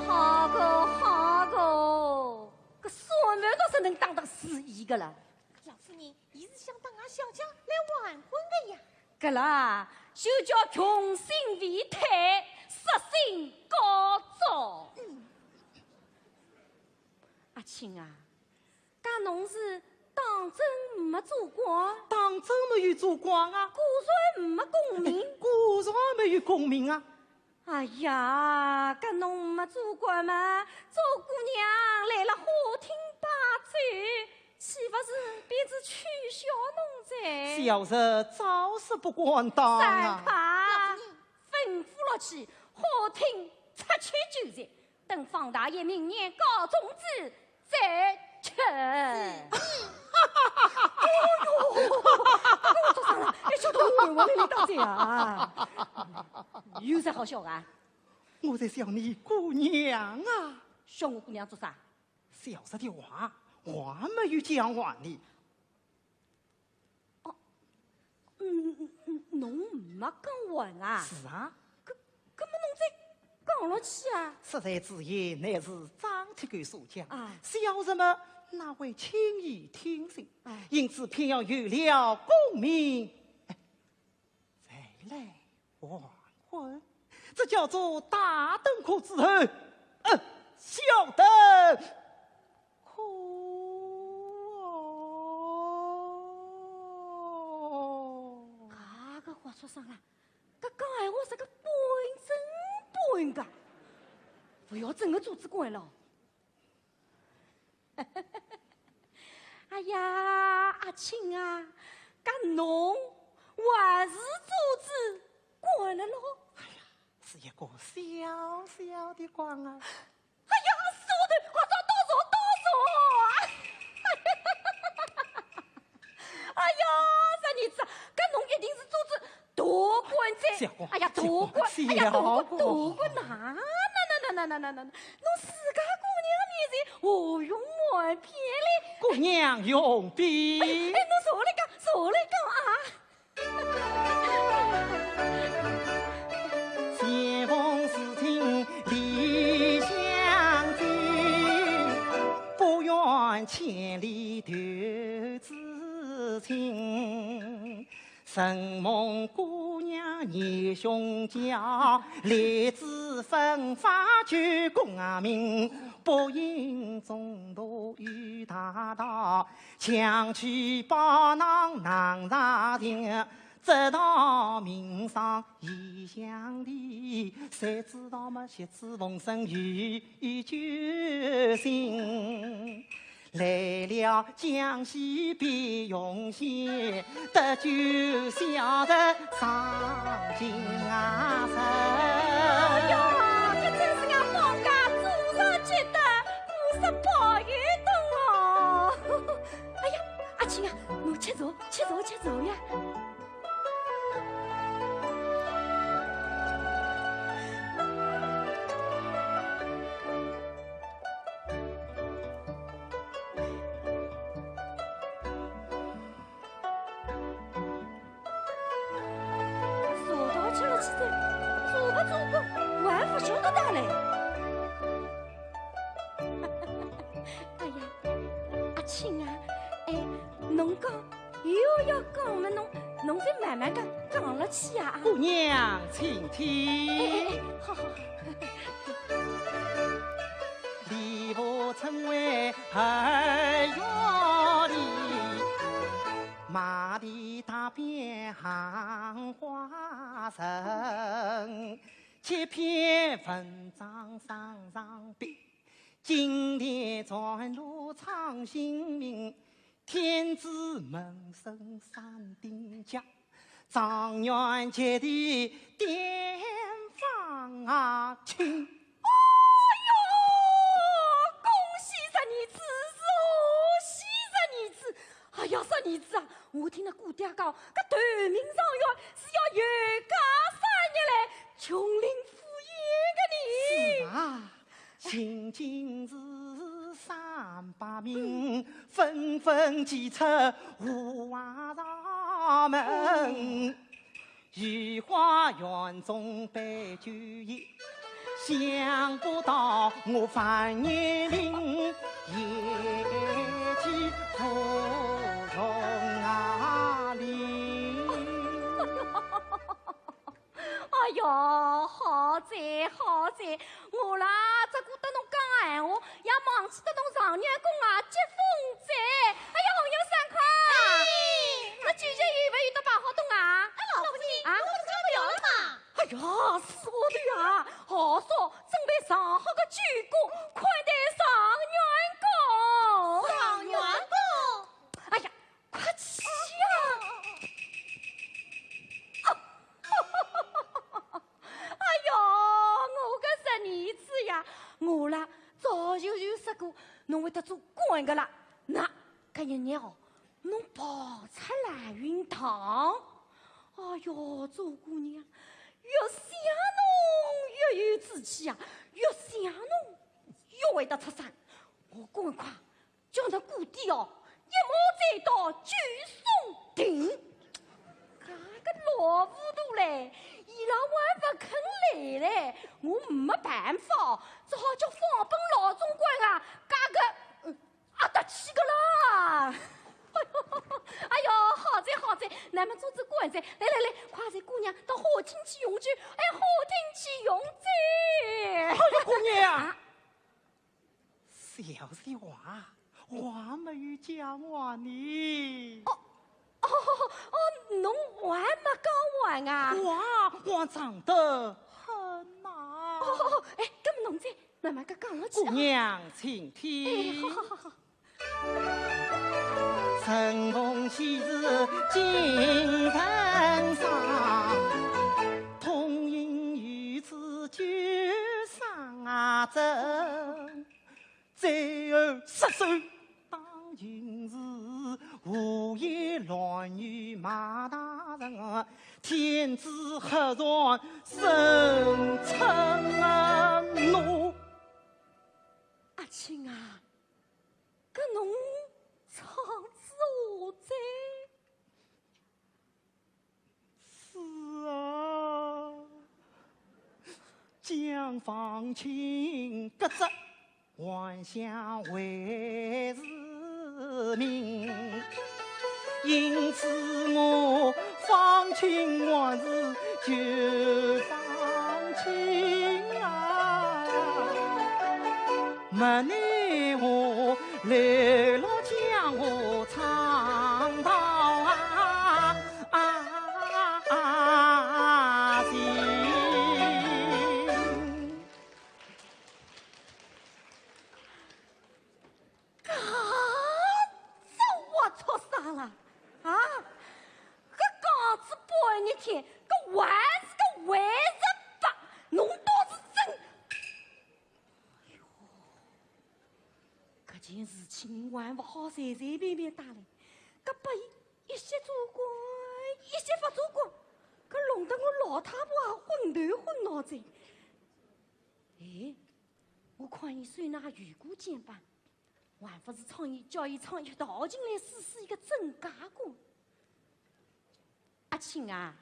好个，好个。 搿算盘倒是能打得死伊个了。老夫人，伊是想搭俺小姐来完婚的呀。搿啦，就叫穷心未退，色心高照。嗯。阿卿啊，搿侬是当真没做官？当真没有做官啊。果然没功名？果然没有功名啊。 哎呀，搿侬没做官嘛，做姑娘来了花厅把酒，岂不是便是取笑侬哉？小侄早是不敢当啊。散开！吩咐落去，花厅拆去酒席，等方大爷明年高中子 再吃。哎呦，搿个做啥了？一笑到我文文里里打嘴啊！有啥好笑啊？我在笑你姑娘啊。笑我姑娘做啥？小侄的话，还没有讲完呢。 哦，嗯，嗯，嗯，侬没讲完啊？是啊。搿，搿么侬再讲落去啊？实在之言，乃是张铁狗所讲。啊。小侄么，哪会轻易听信？哎。因此偏要有了功名，哎，再来完婚，这叫做大灯苦之后，呃，小灯苦哦。搿个活畜生啦，搿讲闲话是个半真半假，勿要真个做仔官了。哎呀，阿卿啊，搿侬还是做仔官了咯？哎呀，是一个小小的官啊。 哎呀，是我的，快点倒茶，倒茶！哎呀，啥儿子啊，搿侬一定是做仔大官哉。小官，哎呀，大官，小官，哎呀，大官，小官。大官哪，哪，哪，哪，侬自家姑娘面前何用瞒骗嘞？姑娘容禀。哎，哎，侬坐来讲，坐来讲啊。 相逢似锦里相见，不愿千里投知青。承蒙姑娘热胸娇，来自芬芳九功名，不因中途遇大盗， 强取宝囊囊大钱，直到名丧异乡地，谁知道么，十指逢生有救星。来了江西碧云县，得救小侄上京啊！哎呀，搿真是俺方家祖上积德，不是白有东哦。 哎呀，阿卿啊，侬吃坐，吃坐，吃坐呀。坐到吃了吃的，坐不坐不，我还不晓得的嘞。哎呀，阿庆啊，哎，侬讲 又要讲么侬，侬再慢慢讲，讲了去啊。姑娘请听。哎，哎，哎，好，好，好。吏部春回二月里，马蹄踏遍杏花村，七篇文章上上边，金殿传录唱新名， 天子门生三鼎甲，状元及第典方卿。哎哟，恭喜侄儿子，恭喜侄儿子！哎呀，侄儿子啊，我听那姑爹讲，搿头名状元是要有介三日来琼林赴宴的呢。是啊。 寻经士三百名，纷纷齐出五华朝门。御花园中摆酒宴，想不到我范延龄也去赴荣啊哩。 哎哟，好哉好哉，我啦，只顾搭侬讲闲话，也忘记搭侬状元公啊结婚哉。哎呀，红云三块，哎，那酒席有没有得摆好东啊？哎，老夫人，啊？我们差不多了嘛。哎呀，是我的呀，好说，准备上好个酒果，款待状元公。状元公？哎呀， 快去呀！哎哟，我个侄儿子呀，我啦，早就有说过，侬会得做官个啦。那，搿一日哦，侬跑出来运堂。哎哟，做姑娘，越想侬越有志气啊，越想侬越会得出山。我赶快 叫那姑爹哦，一马追到九松亭。搿个老糊涂嘞，伊拉还勿肯来嘞，我没办法哦，只好叫方本老总管啊，加个，嗯，阿达去个啦。哎哟，好哉好哉，那么做仔官哉，来来来，快随姑娘到花厅去用酒，哎，花厅去用酒。哎呀，姑娘啊！啊？ 小姐话，话没有讲完呢。哦，哦，哦，侬话没讲完啊？话，话长得很呐。哦，哦，哦，哎，搿么侬再慢慢个讲下去啊。姑娘请听。哎，好，好，好，好。承蒙喜事金盆上，痛饮于此酒伤啊症。 再而失手，当今是无言乱语骂大人，天子何然生嗔怒。阿卿啊，搿侬唱仔何哉？ 是啊，将方卿革职，还乡为市民，因此我方卿还是旧方卿啊。 没奈何，流落江湖唱道啊，啊，啊，行。搿只活畜生啦，啊，搿讲仔半日天，搿还是个为人吧，侬倒是真 哎哟，搿件事情还勿好随随便便带来，搿拨伊一歇做官，一歇勿做官，搿弄得我老太婆也昏头昏脑子。哎，我看伊收那油官简板，还勿是唱伊，叫伊唱一曲道情来试试伊个真假个。阿卿啊，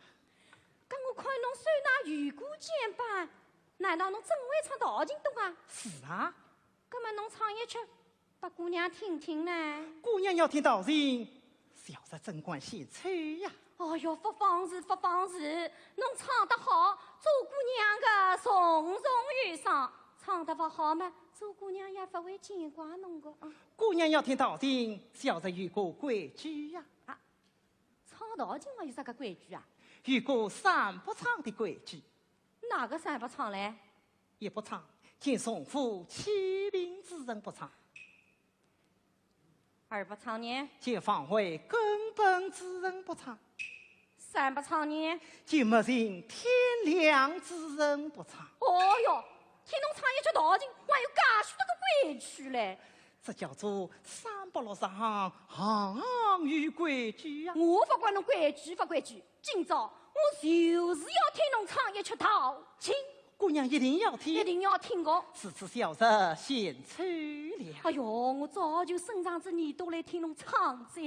搿我看侬收那油官简板，难道侬真会唱道情东啊？是啊。搿么侬唱一曲 拨姑娘听听呢？姑娘要听道情，小侄怎敢献丑呀？哦哟，勿妨事，勿妨事，侬唱得好，做姑娘个重重有赏；唱得勿好嘛，做姑娘也勿会见怪侬个啊。姑娘要听道情，小侄有个规矩呀。啊，唱道情嘛有啥个规矩啊？有个三不唱的规矩。哪个三不唱嘞？一不唱，见重富欺贫之人不唱。 二不唱呢？见防卫根本之人不唱。三不唱呢？见没人天良之人不唱。哦哟，听侬唱一句道情，还有介许多个规矩嘞。这叫做三不六十行，行行有规矩呀。我勿管侬规矩勿规矩，今朝我就是要听侬唱一曲道情。 姑娘一定要听。一定要听个。如此小侄献丑了。哎哟，我早就伸长只耳朵来听侬唱哉。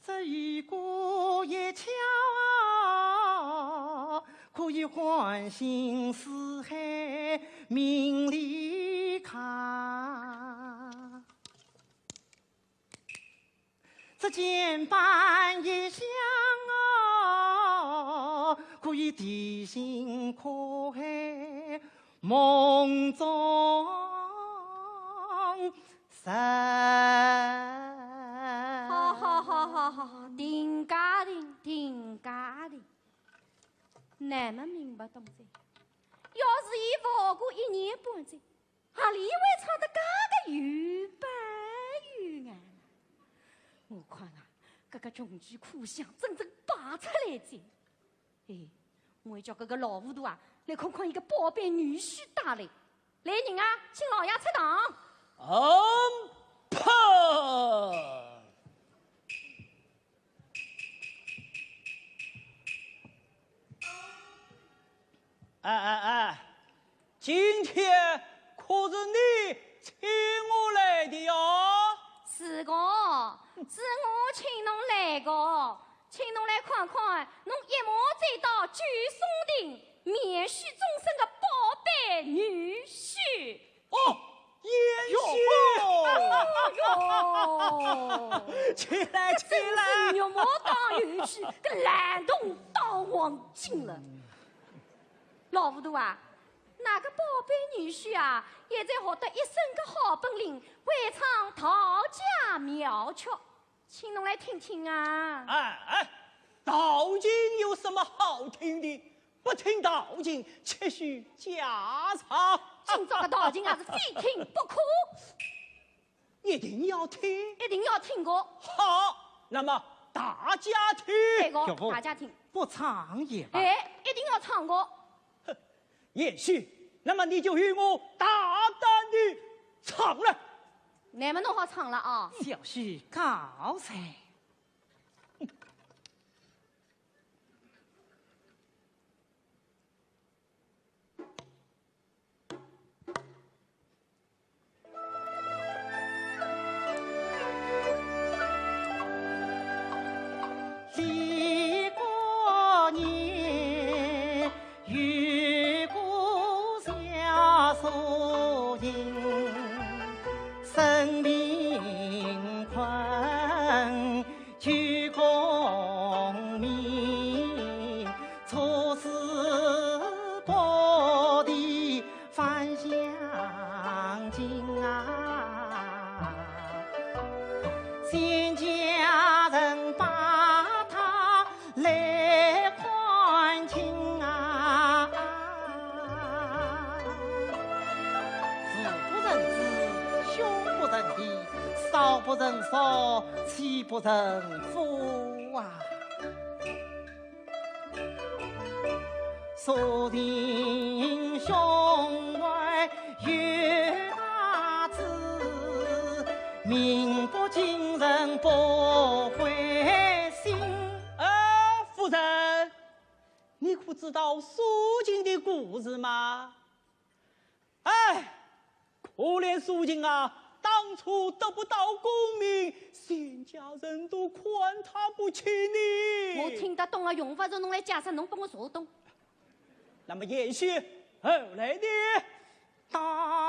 这一个一窍啊，可以唤醒四海名利客。 这简板一响哦，可以提醒苦海梦中人。好好好好好，停介停，停介停。乃么明白懂哉。要是伊勿学过一年半载， 阿里会唱得介个有板有眼呢？我看啊，搿个穷鬼苦相真正摆出来哉。哎，我要叫搿个老糊涂啊，来看看伊个宝贝女婿带来。来人啊，请老爷出堂。嗯，啪！ 哎哎哎，今天可是你请我来的呀？是个，是我请侬来个，请侬来看看，侬一马追到九松亭，面许终身个宝贝女婿。 哦，贤婿。哟哟，起来，起来。真是牛毛当牛须，搿烂铜当黄金了。老糊涂啊，㑚个宝贝女婿啊，现在学得一身个好本领，会唱道家妙曲。 请侬来听听啊。哎哎，道情有什么好听的？不听道情，且叙家常。今朝个道情也是非听不可。一定要听？一定要听个。好，那么大家听。对个，岳父，大家听。不唱也罢。哎，一定要唱个。哼，贤婿，那么你就与我大胆地唱了。 乃么侬好唱了啊。小婿告罪。富不仁子，凶不仁弟，少不仁嫂，妻不仁夫啊。不灰心。啊，夫人，你可知道苏秦的故事吗？哎，可怜苏秦啊，当初得不到功名，全家人都看他不起呢。我听得懂啊，用不着侬来解释，侬帮我说懂。那么贤婿后来呢？到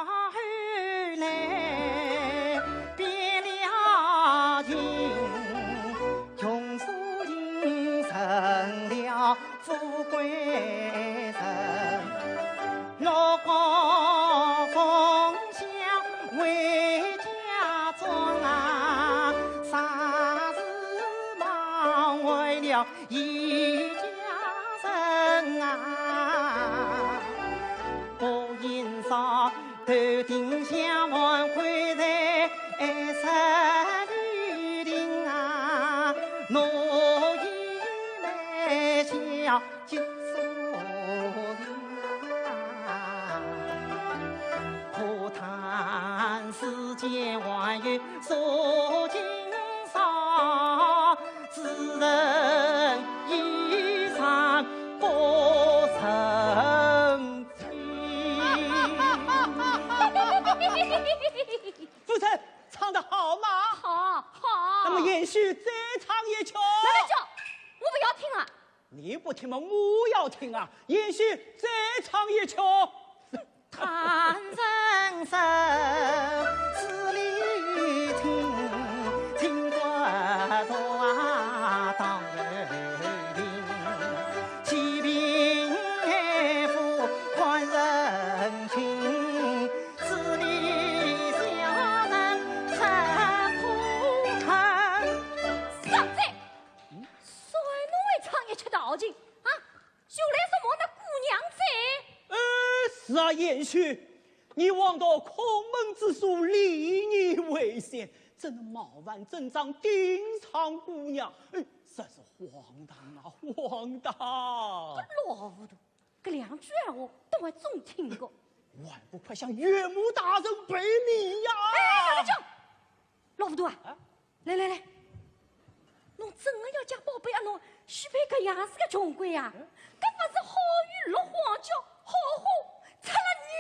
后来变了情，穷苏秦成了富贵人。落魄封相回家庄啊，啥事忙坏了 一家人啊，不因少，头顶香还跪在十里亭啊，我已埋下金锁亭啊。可叹世间还有苏秦少， 此人一生不成器。夫人，唱得好吗？好，好。那么贤婿再唱一曲。慢慢叫，我不要听了。你不听嘛，我要听啊！贤婿再唱一曲。 叹人生，十里亭，清波渡啊，当流云。七平府，看人情，十里佳人，怎可恨。啥子？啥侬会唱一曲道情啊？ 就来说我那姑娘哉？呃，是啊，贤婿，你枉读孔门之书，礼义为先，怎能冒犯尊长，顶撞姑娘？哎，真是荒唐啊，荒唐！搿老糊涂，搿两句闲话，等会总听过。还不快向岳母大人赔礼呀！哎，啥个叫？老糊涂啊！啊？ 来来来，侬真的要将宝贝阿奴许配搿样子个穷鬼呀？搿勿是好雨落荒郊，好货出了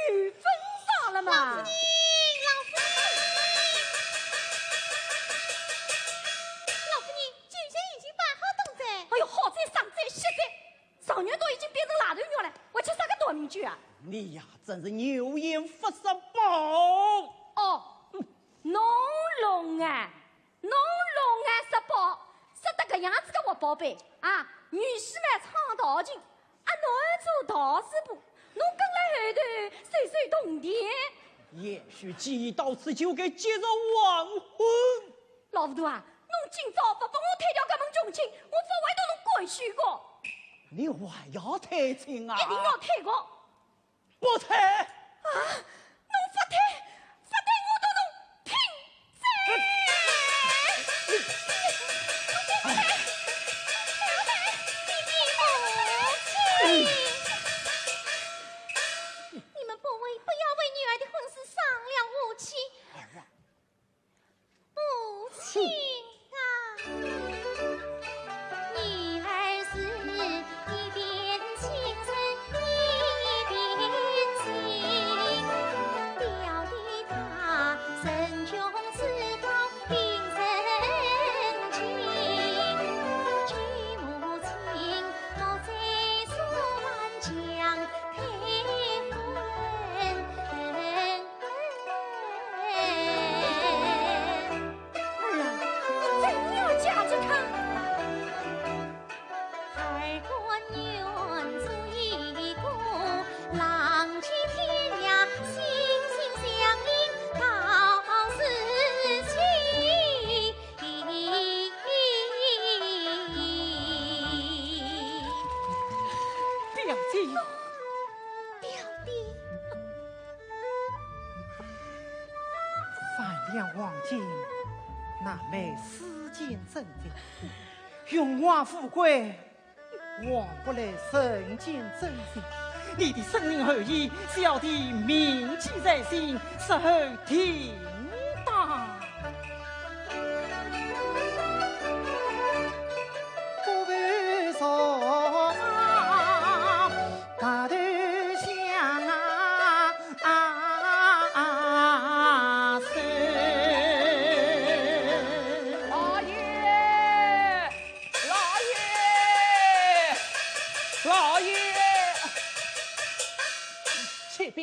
牛粪上了吗？老夫人，老夫人，老夫人，酒席已经摆好东哉。哎哟，好哉，上哉，歇哉。 上肉都已经变成腊头肉了，还吃啥个短命酒啊？你呀，真是有眼不识宝。哦，侬聋啊？侬聋啊，识宝，识得搿样子个活宝贝啊！女婿嘛唱道情，阿囡做道士婆，侬跟辣后头收收铜钿。贤婿既已到此，就该接受黄昏。 老糊涂啊，侬今朝勿帮我退掉搿门穷亲，我勿会同侬干休个。你还要退亲啊？一定要退个。不退。啊，侬勿退，勿退我同侬拼死！你们不为，不要为女儿的婚事伤了和气。儿啊， 不亲啊。女儿是一边亲生一边亲，表弟他身穷志高病神经，娶母亲莫再说挽强退婚。 儿啊，你真要嫁给他？儿甘愿做一个浪迹天涯，心心相印到死去。 表姐。表弟。犯了黄金，难为世间真情。荣华富贵，换不来人间真情。你的深情厚意，小弟铭记在心，日后定当。